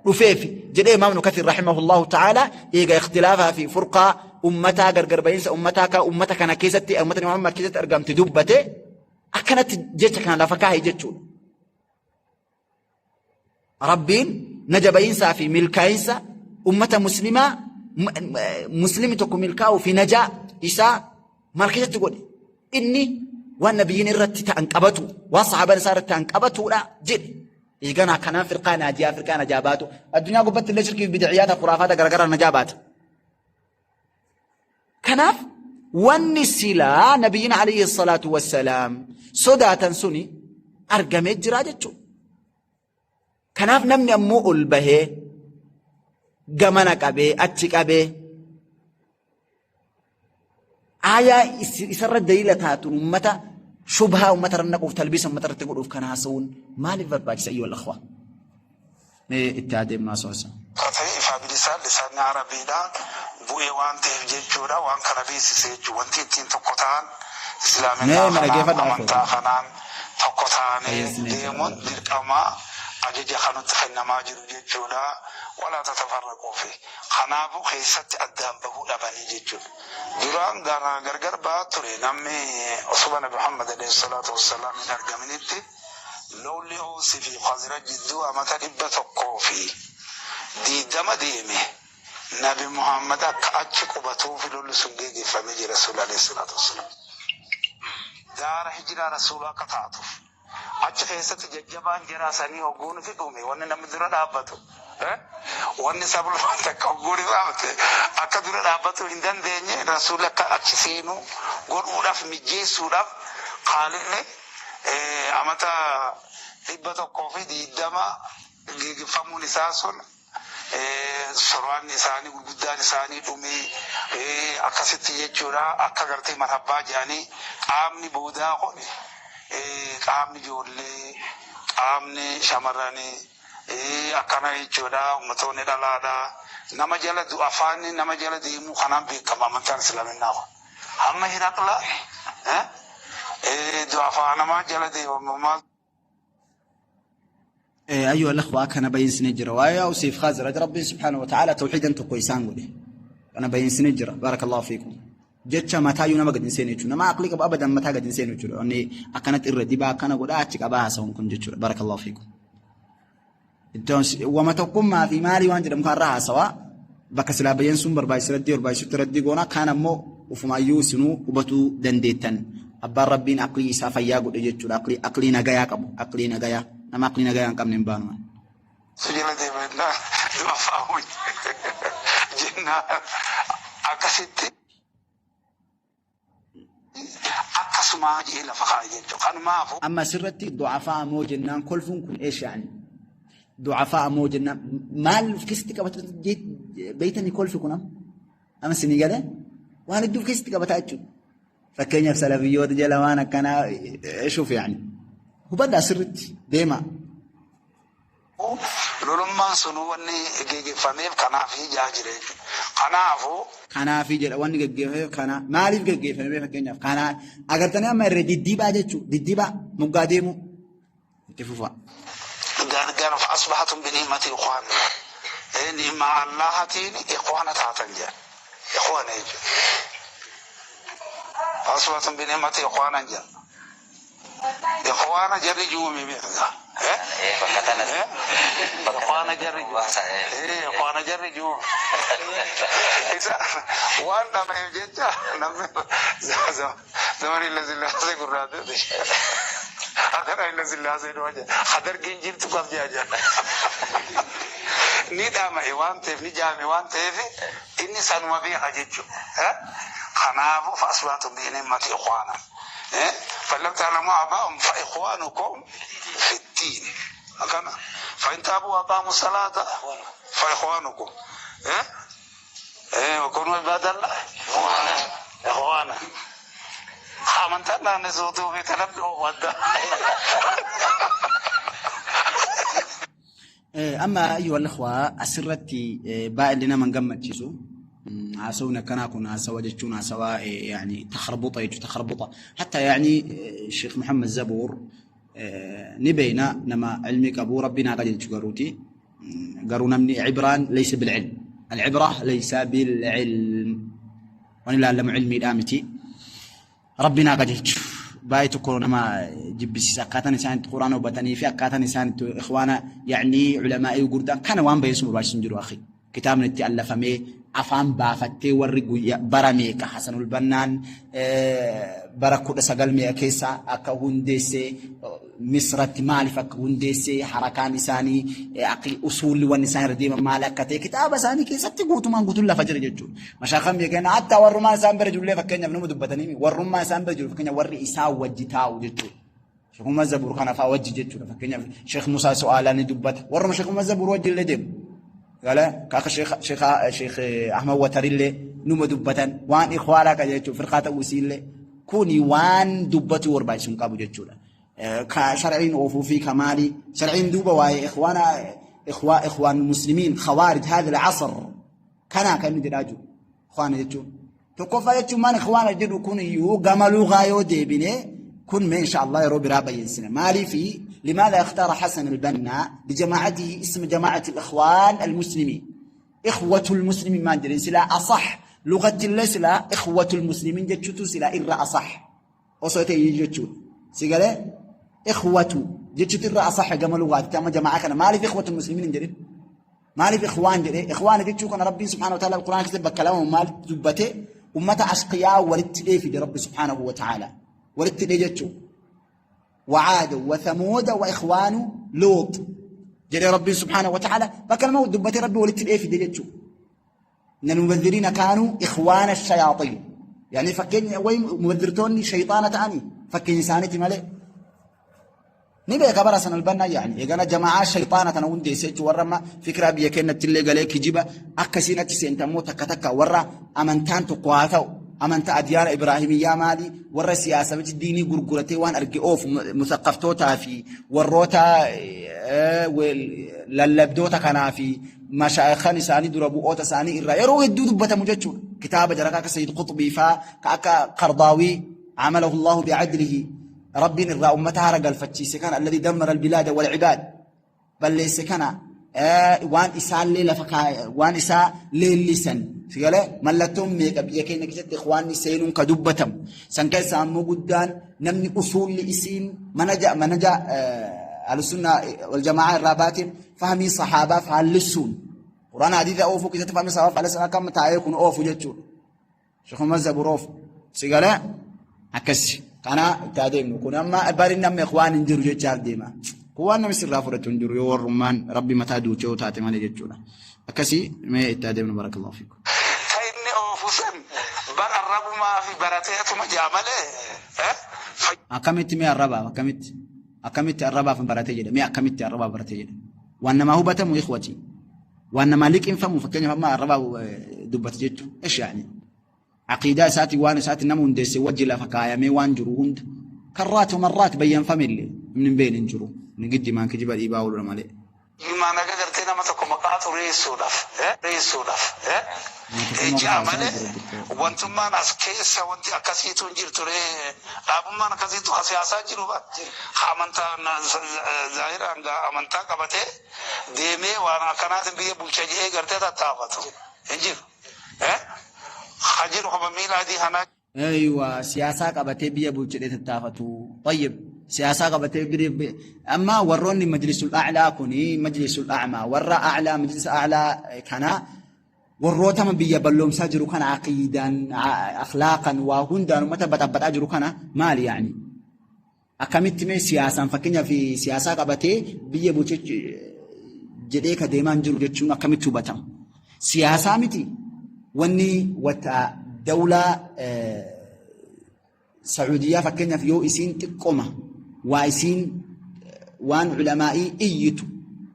dhufeef jedhee Imaam Ibnu Kathiir rahimahullahu ta'ala eega ikhtilaafaa fi furqaa ummataa gargarba'iinsa ummataa ka ummata kana keessatti ummata Muhammad keessatti argamte dubbate akkanatti jecha kana lafa kaa'e jechuudha. Rabbiin naja ba'iinsaa fi milkaa'insa ummata muslimaa muslimni tokko milkaa'uu fi najaa isaa maal keessatti godhe? Inni waan nabiyyiin irratti ta'an qabatu, waan sahaabaan isaa irratti ta'an qabatuudha jedhe. Eeganaa kanaan firqaa naajiyaa firqaa najaa baatu. Addunyaa gubbatti illee shirkii fi bid'iyyaata khuraafaata garagaraa najaa baata. Kanaaf wanni silaa nabiyyiin alayhi salaatu wassalaam sodaatan suni argamee jira jechuudha. Kanaaf namni ammoo ol bahee gamana qabee achi qabee aayaa isarra daliila taatuun ummata shubhaa ummata irra naquuf talbiisa ummata irratti godhuuf kan haasa'uun maaliif barbaachisa ayyuhal akhwa? Mee itti adeemnu haasawaa isaa. Ta'e ifaa bilisaan lisaanni Arabiidha bu'ee waan ta'eef jechuudha waan kana beeksise jechuudha wanti ittiin tokko ta'an Mee islaaminaa ma kanaan dhageeffadhaa amantaa akhwati. kanaan tokko ta'anii Fayyasnee jira deemuun dirqama ajaja kanutti kennamaa jiru jechuudha walaa tatafarraquu fi kanaafuu keessatti addaan bahuu dhabanii jechuudha duraan gargar bahaa ture namni osuma Nabi Muhammad alayhi salaatu wassalaam hin argaminitti Lolli Owsi fi Khazraj jidduu amata 120 deeme. Nabi Muhammad akka achi qubatuufi lolli sun geegeffame jee Rasuulli alayhi salaatu wassalaam. Daara hijraa Rasuulaa akka taatuuf. Achi keessatti jajjabaan jaraa sanii hogguunifi dhume wanni namni dura dhaabbatu wanni sablumaan takka hogguuni dhaabate akka dura dhaabbatuu hin dandeenye Rasuulli akka achi seenuu godhuudhaaf mijjeessuudhaaf Khaaliqni amata 120 geegeffamuun isaa sun soraanni isaanii gurguddaan isaanii dhumee akkasitti jechuudha akka gartee marhabbaa jedhanii qaamni boodaa kun qaamni ijoollee qaamni shamarranii akkana jechuudha ummatoonni dhalaadha nama jala du'afaanni nama jala deemuu kanaan beekama amantaan islaaminaa kun. Hamma Hiraqla du'a faanamaa jala deemamu maal أيها الأخوة كان بين سنجرة ويا أوسيف خازرج ربي سبحانه وتعالى توحيدا تقويسان قولي أنا بين سنجرة بارك الله فيكم jecha mataayyuu nama gadi hin seene jechuudha. Nama aqlii qabu abadan mataa gadi hin seenu jechuudha. Inni akkanatti irra dibaa akkana godhaa achi qabaa haasa'uun kun jechuudha. Barakallahu fiikum. Iddoon wama tokkummaa fi maalii waan jedhamu kanarraa haasawaa bakka silaa bayyansuun barbaachisu raddii barbaachisutti raddii goona kaan ammoo ufumaayyuu isinuu hubatuu dandeettan abbaan rabbiin aqlii isaa fayyaa godhe jechuudha aqlii aqlii nagayaa qabu aqlii nagayaa nama aqlii nagayaa hin qabne hin baanu. Si jala deema jennaan du'a fa'aa jennaan akkasitti akkasumaa jee lafa kaa'e jechuudha. Kanumaafu. Amma asirratti du'afaa moo jennaan kolfuun kun eesh yaani du'afaa moo jennaan maal of keessatti qabatu beeytanii kolfi kun amma amma isinii galee waan hedduu of keessatti qabataa jechuudha. Fakkeenyaaf salafiyyoota jala waan akkanaa shuuf yaani hubadhaa sirritti deemaa. Lolummaan sunuu wanni geegeffameef kanaafi jaa jira jechuudha. Kanaafuu. Kanaafi jedha wanni geggeeffameef kana maaliif geggeeffame fakkeenyaaf kanaa agartanii amma irra diddiibaa jechuu diddiibaa moggaa deemuu itti fufaa. Gargar asbahatum bini'mati ikhwaana. Ni'maa Allaahatiin ikhwaana taatan jedha. Ikhwaana jechuudha. Asbahatum bini'mati ikhwaanan jedha. Ikhwaana jarri juumi beekta. Bakka tana. Ikhwaana jarri juumi. Ikhwaana jarri juumi. Isa waan dhabeef jecha namni zamani illa sillaasee gurraatee akkana illa sillaasee dhufa jedha. Hadargiin jirtu qabdi aja. Ni dhama'e waan ta'eef ni jaame waan ta'eef inni sanuma beeka jechuudha. Kanaafuu fa'asbaatu biinimmati ikhwaana. فلم تعلموا آباءهم فإخوانكم في الدين أكنا فإن تابوا وأقاموا الصلاة فإخوانكم إيه إيه وكونوا عباد الله إخوانا أمنتنا نسوتوا في تنبؤ ودا. Amma ayyuha al-ikhwa asirratti baay'ee nama hin gammachiisu. Haasawni akkanaa kun haasawa jechuun haasawa yani takharbota jechuudha takharbota. Hatta yani Sheekh Muhammad Zabuur ni beeyna nama ilmi qabu rabbiin haa qajeelchu garuuti. Garuu namni cibraan laysa bilcilm. Al-cibra laysa bilcilm. Waan ilaallamu ilmiidhaa miti. Rabbiin haa qajeelchu. Baay'ee tokko nama jibbisiisa akkaataan isaan itti quraana hubatanii fi akkaataan isaan itti ikhwaana yaa'ni ulamaa'ii gurguddaan kana waan bayeessu barbaachisu hin jiru akhi. Kitaabni itti allafamee afaan baafattee warri guyyaa bara meeqa Hasanul Bannaan bara 19 meeqa keessa akka hundeessee Misratti maaliif akka hundeesse harakaan isaanii usuulli wanni isaan irra deeman maal akka ta'e kitaaba isaanii keessatti guutumaan guutuun lafa jira jechuudha. Mashaakan biyya keenya hatta warrummaan isaan bira jirullee fakkeenyaaf nama dubbatanii warrummaan isaan bira jiru fakkeenyaaf warri isaan wajji taa'u jechuudha. Sheekh Muhammad Zabuur kana fa'aa wajji jechuudha. Fakkeenyaaf Sheekh Musaa Su'aalaa ni dubbata. Warruma Sheekh Muhammad Zabuur wajji illee deemu. Gala akka Sheekh Sheekh Sheekh Ahmad Watarillee numa dubbatan waan ikhwaanaa kan jechuudha. Firqaa ta'uu isiillee kuni waan dubbatu barbaachisu hin qabu jechuudha. Ka sharciin oofuu fi ka maalii sharciin duuba waa'ee ikhwaana ikhwaa ikhwaan muslimiin khawaarij haadha al-asr kanaa kan inni jedhaa jiru. Ikhwaana jechuun. Tokkoffaa jechuun maan ikhwaana jedhu kun iyyuu gama lugaa yoo deebine kun mee insha Allah yeroo biraa bayyansina. Maaliifi limaadha ikhtara Hasan al-Banna bijamaacatihi isma jamaacati al-ikhwaan al-muslimiin. Ikhwatul muslimiin maan jedhin silaa asah lugatti illee silaa ikhwatul muslimiin jechuutu silaa irra asah osoo ta'e jechuudha. Si galee ikhwatu jechuutu irra asah gama lugaatti amma jamaa'a kana maaliif ikhwatul muslimiin hin jedhin? Maaliif ikhwaan jedhee? Ikhwaana jechuu kana Rabbiin subhaanahu wa ta'ala Qur'aana keessatti bakka lama maal dubbate? Ummata ashqiyaa walitti hidhee fide Rabbi subhaanahu wa ta'ala. Walitti hidhee jechuu. Wacaada wa thamuuda wa ikhwaanu luux jedhee Rabbiin subhaanahu wa ta'ala bakka lama dubbatee Rabbi walitti hidhee fide jechuu. Innal mubadhiriina kaanuu ikhwaana shayaaxiin. Yani fakkeenya wayi mubadhirtoonni shayxaana ta'anii fakkeenya isaaniiti malee. Ni beeka bara san albannaa yaani eegana jamaa'aa shayxaana tana hundeesse jechuun warra amma fikiraa biyya keenyatti illee galee kijiba akkasiin achi seente ammoo takka takka warra amantaan tokko haa ta'u amantaa adiyaana Ibraahimiyyaa maali warra siyaasa miti diinii gurguratee waan arge oofu musaqqaftootaa fi warroota lallabdoota kanaa fi mashaayikhan isaanii dura bu'oota isaanii irraa yeroo hedduu dubbatamu jechuudha. Kitaaba jara akka Sayyid Quxbii faa ka akka Qardaawii amalahu Allahu bi'adlihi Rabbiin irraa ummata haara galfachiise kana alladhi dammara albilaada wal ibaad balleesse kana waan isaallee lafa waan isaa leellisan sigalee mallattoon meeqa biyya keenya keessatti ikhwaanni seenuun ka dubbatamu san keessaa ammoo guddaan namni usuulli isiin manaja manaja ahlusunnaa wal jama'aa irraa baateen fahmii sahaabaa faallissuun quraana hadiisa oofuu keessatti fahmii sahaabaa faallissuun akkam taa'ee kun oofu jechuudha. Sheekh Muhammad Zabuur oofu sigalee akkasi kana itti adeemnu kun amma bari namni ikhwaan hin jiru jechaaf deema. Kun waan namni sirraa fudhatu hin jiru yoo warrummaan rabbi mataa duuchee yoo taate malee jechuudha. Akkasii mee itti adeemnu barakallahu fiikum. Ka inni oofu san bar arrabumaa fi barateetuma jaa malee Akkamitti mee arrabaaf akkamitti akkamitti arrabaaf baratee jedha mee akkamitti arrabaaf baratee jedha waan namaa hubatamu ikhwati waan namaa liqinfamu fakkeenyaaf amma arrabaaf dubbate jechuun ish yaani aqiidaa isaatiin waan isaatiin nama hundeesse wajji lafa kaayamee waan jiru hunda karraat marraat bayyanfame illee namni hin beekne hin jiru ni giddimaan kijiba dhiibaa ooludha malee. Ilmaan akka gartee nama tokko maqaa xureessuudhaaf xureessuudhaaf ja'a malee wantummaan as keessa wanti akkasiitu hin jirtu ree dhaabummaan akkasiitu ka siyaasaa jiru ba ka amantaa zaahiraan gaa amantaa qabatee deemee waan akkanaatiin biyya bulcha jedhee gartee tattaafatu hin jiru ka jiru kama miila adii kanaa. Aywa siyaasaa qabatee biyya bulchedhee tattaafatu. Tayyib siyaasaa qabatee biyya amma warroonni majlisul a'laa kuni majlisul a'maa warra a'laa majlisa a'laa kana warrootama biyya balloomsaa jiru kana aqiidaan akhlaaqan waa hundaan ummata baxabbaxaa jiru kana maali yaani akkamitti mee siyaasaan fakkeenyaaf siyaasaa qabatee biyya bulche jedhee ka deemaa hin jiru jechuun akkamitti hubatama? Siyaasaa miti wanni wata dawlaa Sacuudiyyaa fakkeenyaaf yoo isiin xiqqoma waa isiin waan ulamaa'ii iyyitu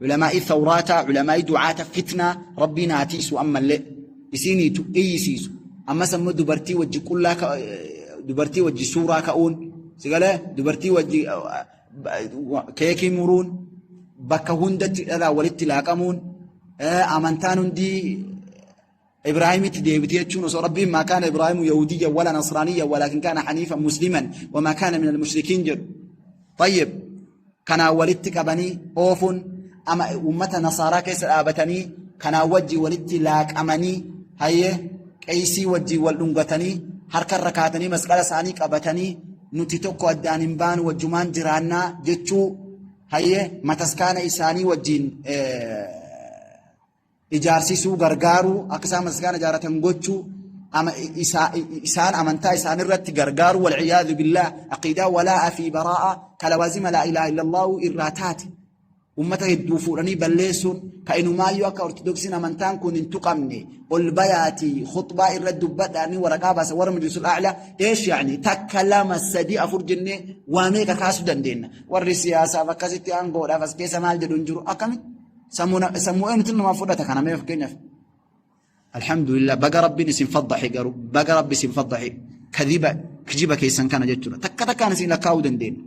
ulamaa'ii thawraataa ulamaa'ii du'aata fitnaa rabbiin haa tiisu ammallee isiiniitu iyyisiisu ammas ammoo dubartii wajji qullaa dubartii wajji suuraa ka'uun sigalee dubartii wajji keekii muruun bakka hundatti dhalaa walitti laaqamuun amantaan hundi Ibraahimitti deebite jechuun osoo Rabbiin maa kaana Ibraahimu Yahudiyya wala Nasraaniyya walaakin kaana haniifa musliman wamaa kaana min almushrikiin jedhu. Tayyib kanaan walitti qabanii oofuun ama ummata Nasaaraa keessa dhaabatanii kanaan wajji walitti laaqamanii hayyee qeysii wajjin wal dhungatanii harka irra kaatanii masqala isaanii qabatanii nuti tokko addaan hin baanu wajjumaan jiraannaa jechuu hayyee mataskaana isaanii wajjin ijaarsisuu gargaaruu akka isaan mataskaana ijaaratan gochuu isaan amantaa isaan irratti gargaaruu walciyaadu billaah aqiidaa walaa'a fi baraa'a kalawaazima laa ilaaha illallaahu irraa taate. Ummata hedduu fuudhanii balleessuun ka inumaayyuu akka Ortodoksiin amantaan kun hin tuqamne ol bayaatii khuxbaa irra dubbadhaanii waraqaa baasa warra Majlisul A'laa eesh yaani takka lama sadii afur jennee waa meeqa kaasuu dandeenya. Warri siyaasaaf akkasitti aangoodhaaf as keessa maal jedhu hin jiru akkamitti sammuu eenyutu namaa fudhata kana mee fakkeenyaaf. Alhamdulillah, baga Rabbiin isin faddaxe, garuu baga Rabbi isin faddaxe kadhiba kijiba keessan kana jechuudha. Takka takkaan isin lakkaa'uu dandeenya.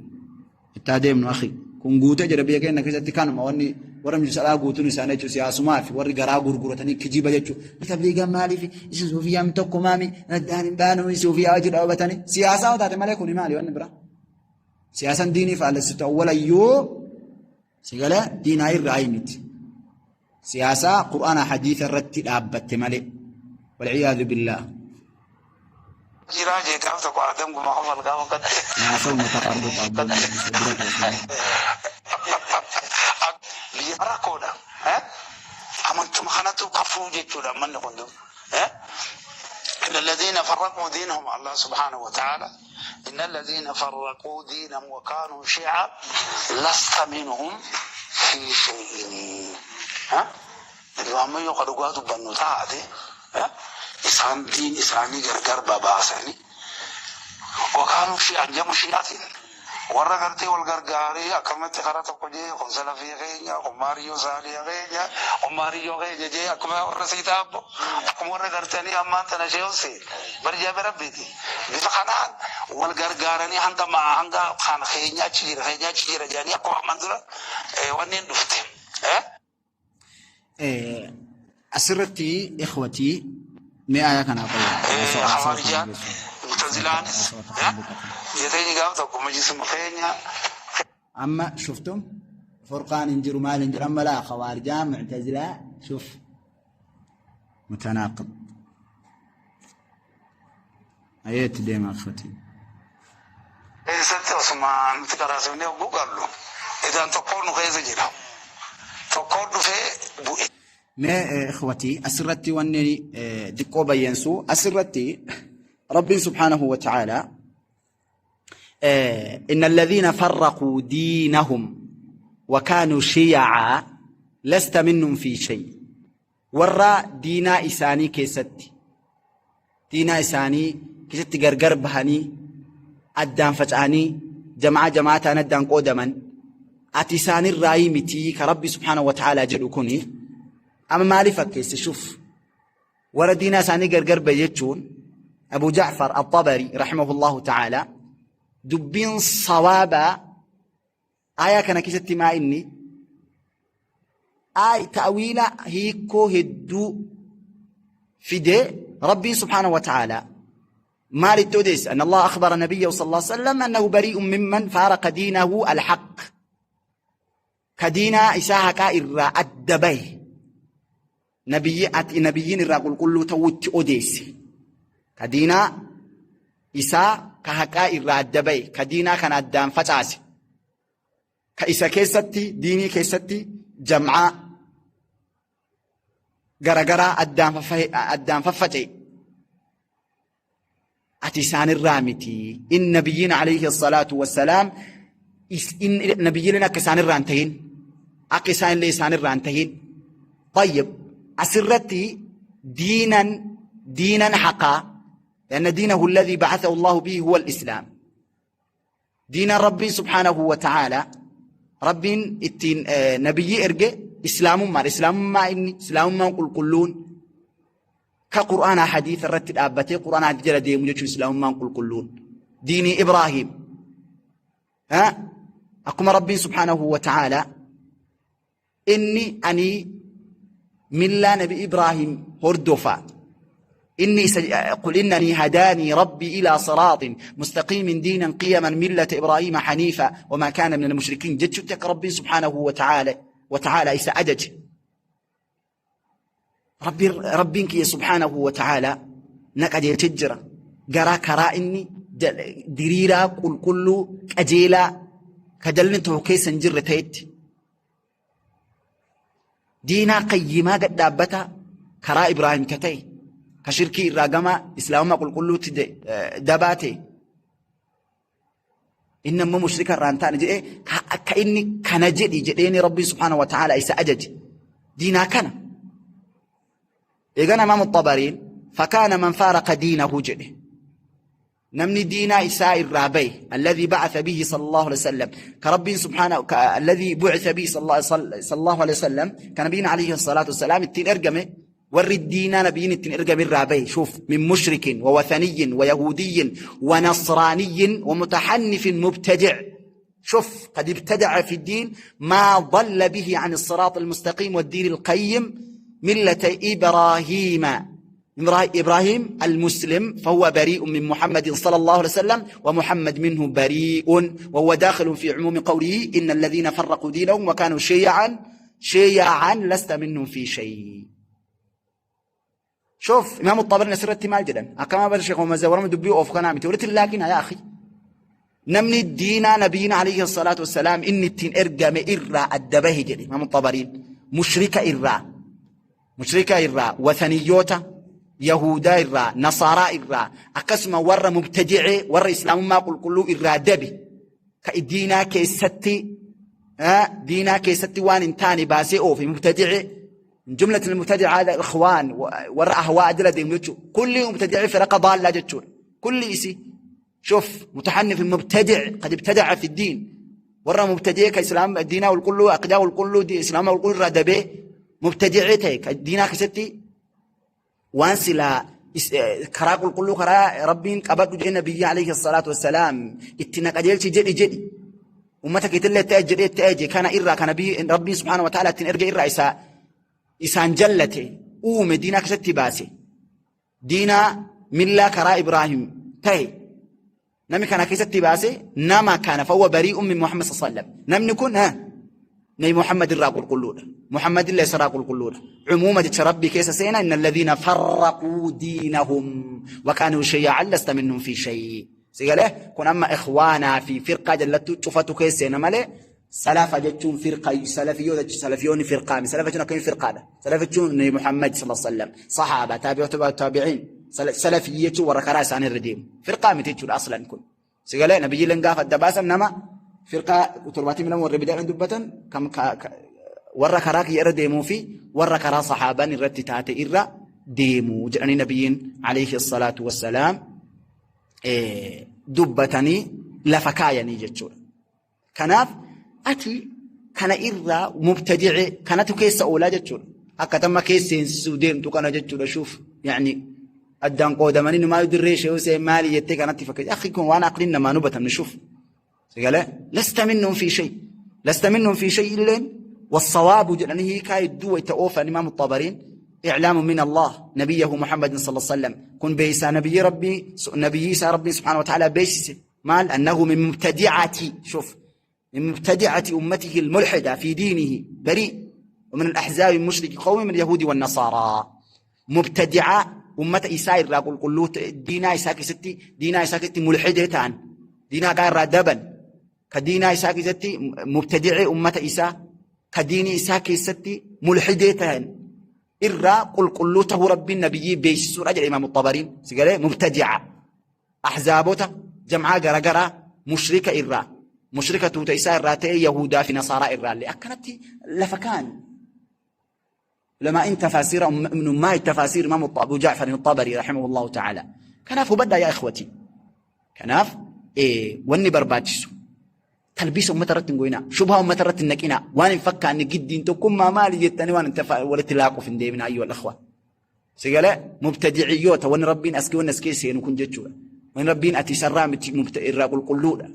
Itti adeemnu akhi. Kun guutee jira biyya keenya keessatti, kanuma wanni warra mijisalaa guutuun isaanii jechuudha, siyaasumaa fi warri garaa gurguratanii kijiba jechuudha. Tabliigaan maaliif isin suufiyaan tokko maami addaan hin baanu, suufiyaa hojii dhaabatanii siyaasaa yoo taate malee kuni maali wanni biraa? Siyaasaan diinii faallessitu awwalayyuu sigala diinaa irraa miti. Siyaasaa Qur'aana hadiisa irratti dhaabbatte malee. Walciyaadu billaah. Jiraa jee gaaf tokko Adam gumaa kofal gaafa gatte. Naasa'u mataa argu qabdu dura ta'e. Biyya rakkoodha. Amantuma kanatu kafuu jechuudha manni kun dur. إن الذين فرقوا دينهم، الله سبحانه وتعالى، إن الذين فرقوا دينهم وكانوا شيعا لست منهم في شيء. ها؟ Amma yoo dhugaa dubbannu taate, isaan diin isaanii gargar babaasanii وكانوا شيعا jamu shi'aatiin warra gartee wal gargaaree akkamatti karaa tokko jee, kun salafii keenya, kun maariyyoo saaliya keenya, kun maariyyoo keenya jee, akkuma warra siitaabbo, akkuma warra gartanii ammaan tana sheewse barjaa rabbiiti. Bifa kanaan wal gargaaranii hanga maa hanga kan keenya achi jira, keenya achi jira jedhanii akkuma ammaan dura wanni hin dhufte. Asirratti ikhwatii mee aayaa kanaa Hawaarijaan mutazilaanis biyya gaaf tokko majlisuma keenya. Amma shuftum furqaan hin jiru, maal hin jiru, amma laa khawaarijaa mu'tazilaa, shuf mutanaaqid ayeetti deema ikhwatii. Keessatti osuma nuti karaasifnee hogguu gallu idaan tokkoon nu keessa jira. Tokkoon dhufee bu'e. Mee ikhwatii, asirratti wanni xiqqoo bayyansu, asirratti Rabbiin subhaanahu wa ta'aalaa إن الذين فرقوا دينهم وكانوا شيعا لست منهم في شيء، warra diinaa isaanii keessatti, diinaa isaanii keessatti gargar bahanii addaan faca'anii jamaa jamaa ta'an addaan qoodaman, ati isaanirraa mitii ka Rabbi subhaanahu wa ta'aalaa jedhu kuni amma maaliif fakkeesse? Shuf, warra diinaa isaanii gargar bahe jechuun Abu Ja'far At-Tabari rahimahullahu ta'ala dubbiin sawaabaa aayaa kana keessatti maa inni ay ta'wiila hiikoo hedduu fidee Rabbiin subhaanahu wa ta'ala maalitti odeesse? أن الله أخبر نبيه صلى الله عليه وسلم أنه بريء ممن فارق دينه الحق، كدينا إساها إرى أدبه نبي نبيين إرى قل قل توت أوديس كدينا إسا كهكا إرى أدبه كدينا كان أدام فتاس كإسا كيستي ديني كيستي جمعاء غرغرا أدام ففتي ati isaanirraa miti. In nabiyyiin alayhi salaatu wassalaam nabiyyiin akka isaanirraa hin tahin, akka isaanillee isaanirraa hin tahin. طيب، asirratti diinan haqaa لأن دينه الذي بعثه الله به هو الإسلام، دين ربي سبحانه وتعالى، ربي اتين نبي إرجع إسلام ما إسلام ما إني إسلام ما قل كقرآن حديث الرتب أبتي قرآن حديث جل ديم جل إسلام ما قل قلون ديني إبراهيم ها أقوم ربي سبحانه وتعالى إني أني ملا نبي إبراهيم هردفا إني قل إنني هداني ربي إلى صراط مستقيم دينا قيما ملة إبراهيم حنيفا وما كان من المشركين جتشتك ربي سبحانه وتعالى إسا أجج ربي ربك سبحانه وتعالى نقد تجرى قرا كرا إني دريرا قل كل أجيلا كدلن توكيسا جر تيت دينا قيما قد دابتا كرا إبراهيم كتي كشركي الراقما إسلام قل كل دباتي. Inni ammoo mushrika irraa hin taane jedhee akka inni kana jedhi jedheeni Rabbiin subhaanahu wa ta'ala isa ajaje. Diinaa kana. Eegana Imaamu Xabariin fakaana man faaraqa diinahu jedhe. Namni diinaa isaa irraa bahe alladhii ba'atha bihi sallallahu alaihi wasallam ka Rabbiin subhaanahu ka alladhii bu'itha bihi sallallahu alaihi wasallam ka nabiin alayhi salaatu wassalaam ittiin ergame warri diinaa nabiin ittiin ergame irraa bahe shuuf min mushrikin wa wathaniyyin wa yahuudiyyin wa nasraaniyyin wa mutaxannifin mubtadic شوف قد ابتدع في الدين ما ضل به عن الصراط المستقيم والدين القيم ملة إبراهيم إبراهيم المسلم فهو بريء من محمد صلى الله عليه وسلم ومحمد منه بريء وهو داخل في عموم قوله إن الذين فرقوا دينهم وكانوا شيعا شيعا لست منهم في شيء. شوف إمام الطبري سرت مال جدا أكما بر شيخ ومزورم دبي أوف كان عمتي لكن يا أخي namni diinaa nabiyiin alayhi salaatu wassalaam inni ittiin ergame irraa adda bahe jedhe Imaam Xabariin mushrika irraa mushrika irraa wataniyyoota yahudaa irraa nasaaraa irraa akkasuma warra mubtadicee warra islaamummaa qulqulluu irraa dabe ka diinaa keessatti diinaa keessatti waan hin taane baasee oofe mubtadicee من جملة المبتدع هذا الإخوان ورا أهواء دلة ديم كل مبتدع فرقة ضالة جتشون كل إسي شوف متحنف مبتدع قد ابتدع في الدين ورا مبتدع كإسلام الدين والكل أقدا والكل دي إسلام والكل ردبه مبتدعتك الدين كستي وانسلا كراق الكل كرا ربين قبض النبي عليه الصلاة والسلام اتنا قديلتي جدي جدي أمتك تلا تأجر تأجي كان إرى كان بي ربي سبحانه وتعالى تنرجع إرى إسا إسان جلته أوم دينا كستي باسي دينا ملا كرا إبراهيم تهي نمي كان كيستي باسي نما كان فهو بريء من محمد صلى الله عليه وسلم نم نكون ها نبي محمد الراق القلود محمد الله سراق القلود عموما تربي كيس سينا إن الذين فرقوا دينهم وكانوا شيعا لست منهم في شيء سيقاله كن أما إخوانا في فرقة جلتو شفتو كيس سينا مالي سلفة جتون فرقة سلفيون سلفيون فرقة سلفة كم فرقة سلفة نبي محمد صلى الله عليه وسلم صحابة تابع تابعين سلفية وركراس عن الرديم فرقة متيتشون أصلا كن سيقاله نبي لنقاف الدباسا نما فرقة ترباتي من ورى بدع دبة كم ورا كراك يرى ديمو في ورا كرا صحابة الرت تاتي إرى ديمو جراني نبيين عليه الصلاة والسلام دبتني لفكايا نيجتشون كناف أتي كان إرى مبتدع كانت كيس أولا جتشون أكتم كيس سودين تو كان جتشون شوف يعني أدان قودماني ما يدري شيء وسي مالي يتي كانت فكر أخي كون وأنا أقلنا ما نبت نشوف قال لست منهم في شيء لست منهم في شيء إلا والصواب جلنه كاي الدو يتأوفى الإمام الطبرين إعلام من الله نبيه محمد صلى الله عليه وسلم كن بيسا نبي ربي نبي ربي سبحانه وتعالى بيس مال أنه من مبتدعة شوف من مبتدعة أمته الملحدة في دينه بريء ومن الأحزاب المشرك قوم من اليهود والنصارى مبتدعة أمة إسائر راقل قلوت دينا إساك ستي دينا إساك ستي ملحدة دينا قال ردبا كدينا إساك ستي مبتدع أمة إساء كدين إساك ستي ملحدة إرى قل قلوته ربي النبي بيش سورة الإمام الطبري سيقال مبتدعة أحزابته جمعة غرغرة مشركة إرى مشركة توت إساء إرى يهودا في نصارى إرى اللي أكنت لفكان لما إن تفاسير من ما التفاسير إمام أبو جعفر الطبري رحمه الله تعالى كناف بدأ يا إخوتي كناف إيه وني برباتشو تلبيس أمة رتن قوينا شبهة أمة رتن نكينا وان فكا أن جدي انتو ما مالي جتني وان انت ولا تلاقوا في نديمنا أيها الأخوة سيقال مبتدعيوتا وان ربين أسكي وان أسكي سينو كن جتشو وان ربين أتي سرام مبتئر قل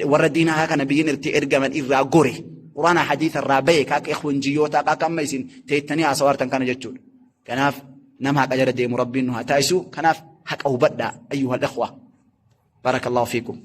وردينا هكا نبيين ارتي إرقا من إرا قري قرآن حديث الرابي كاك إخوان جيوتا كاك أما يسين تيتني أصوارتن كان جتشو كناف نمها قجر ديم ربي إنها تايسو كناف حق أو بدأ أيها الأخوة بارك الله فيكم.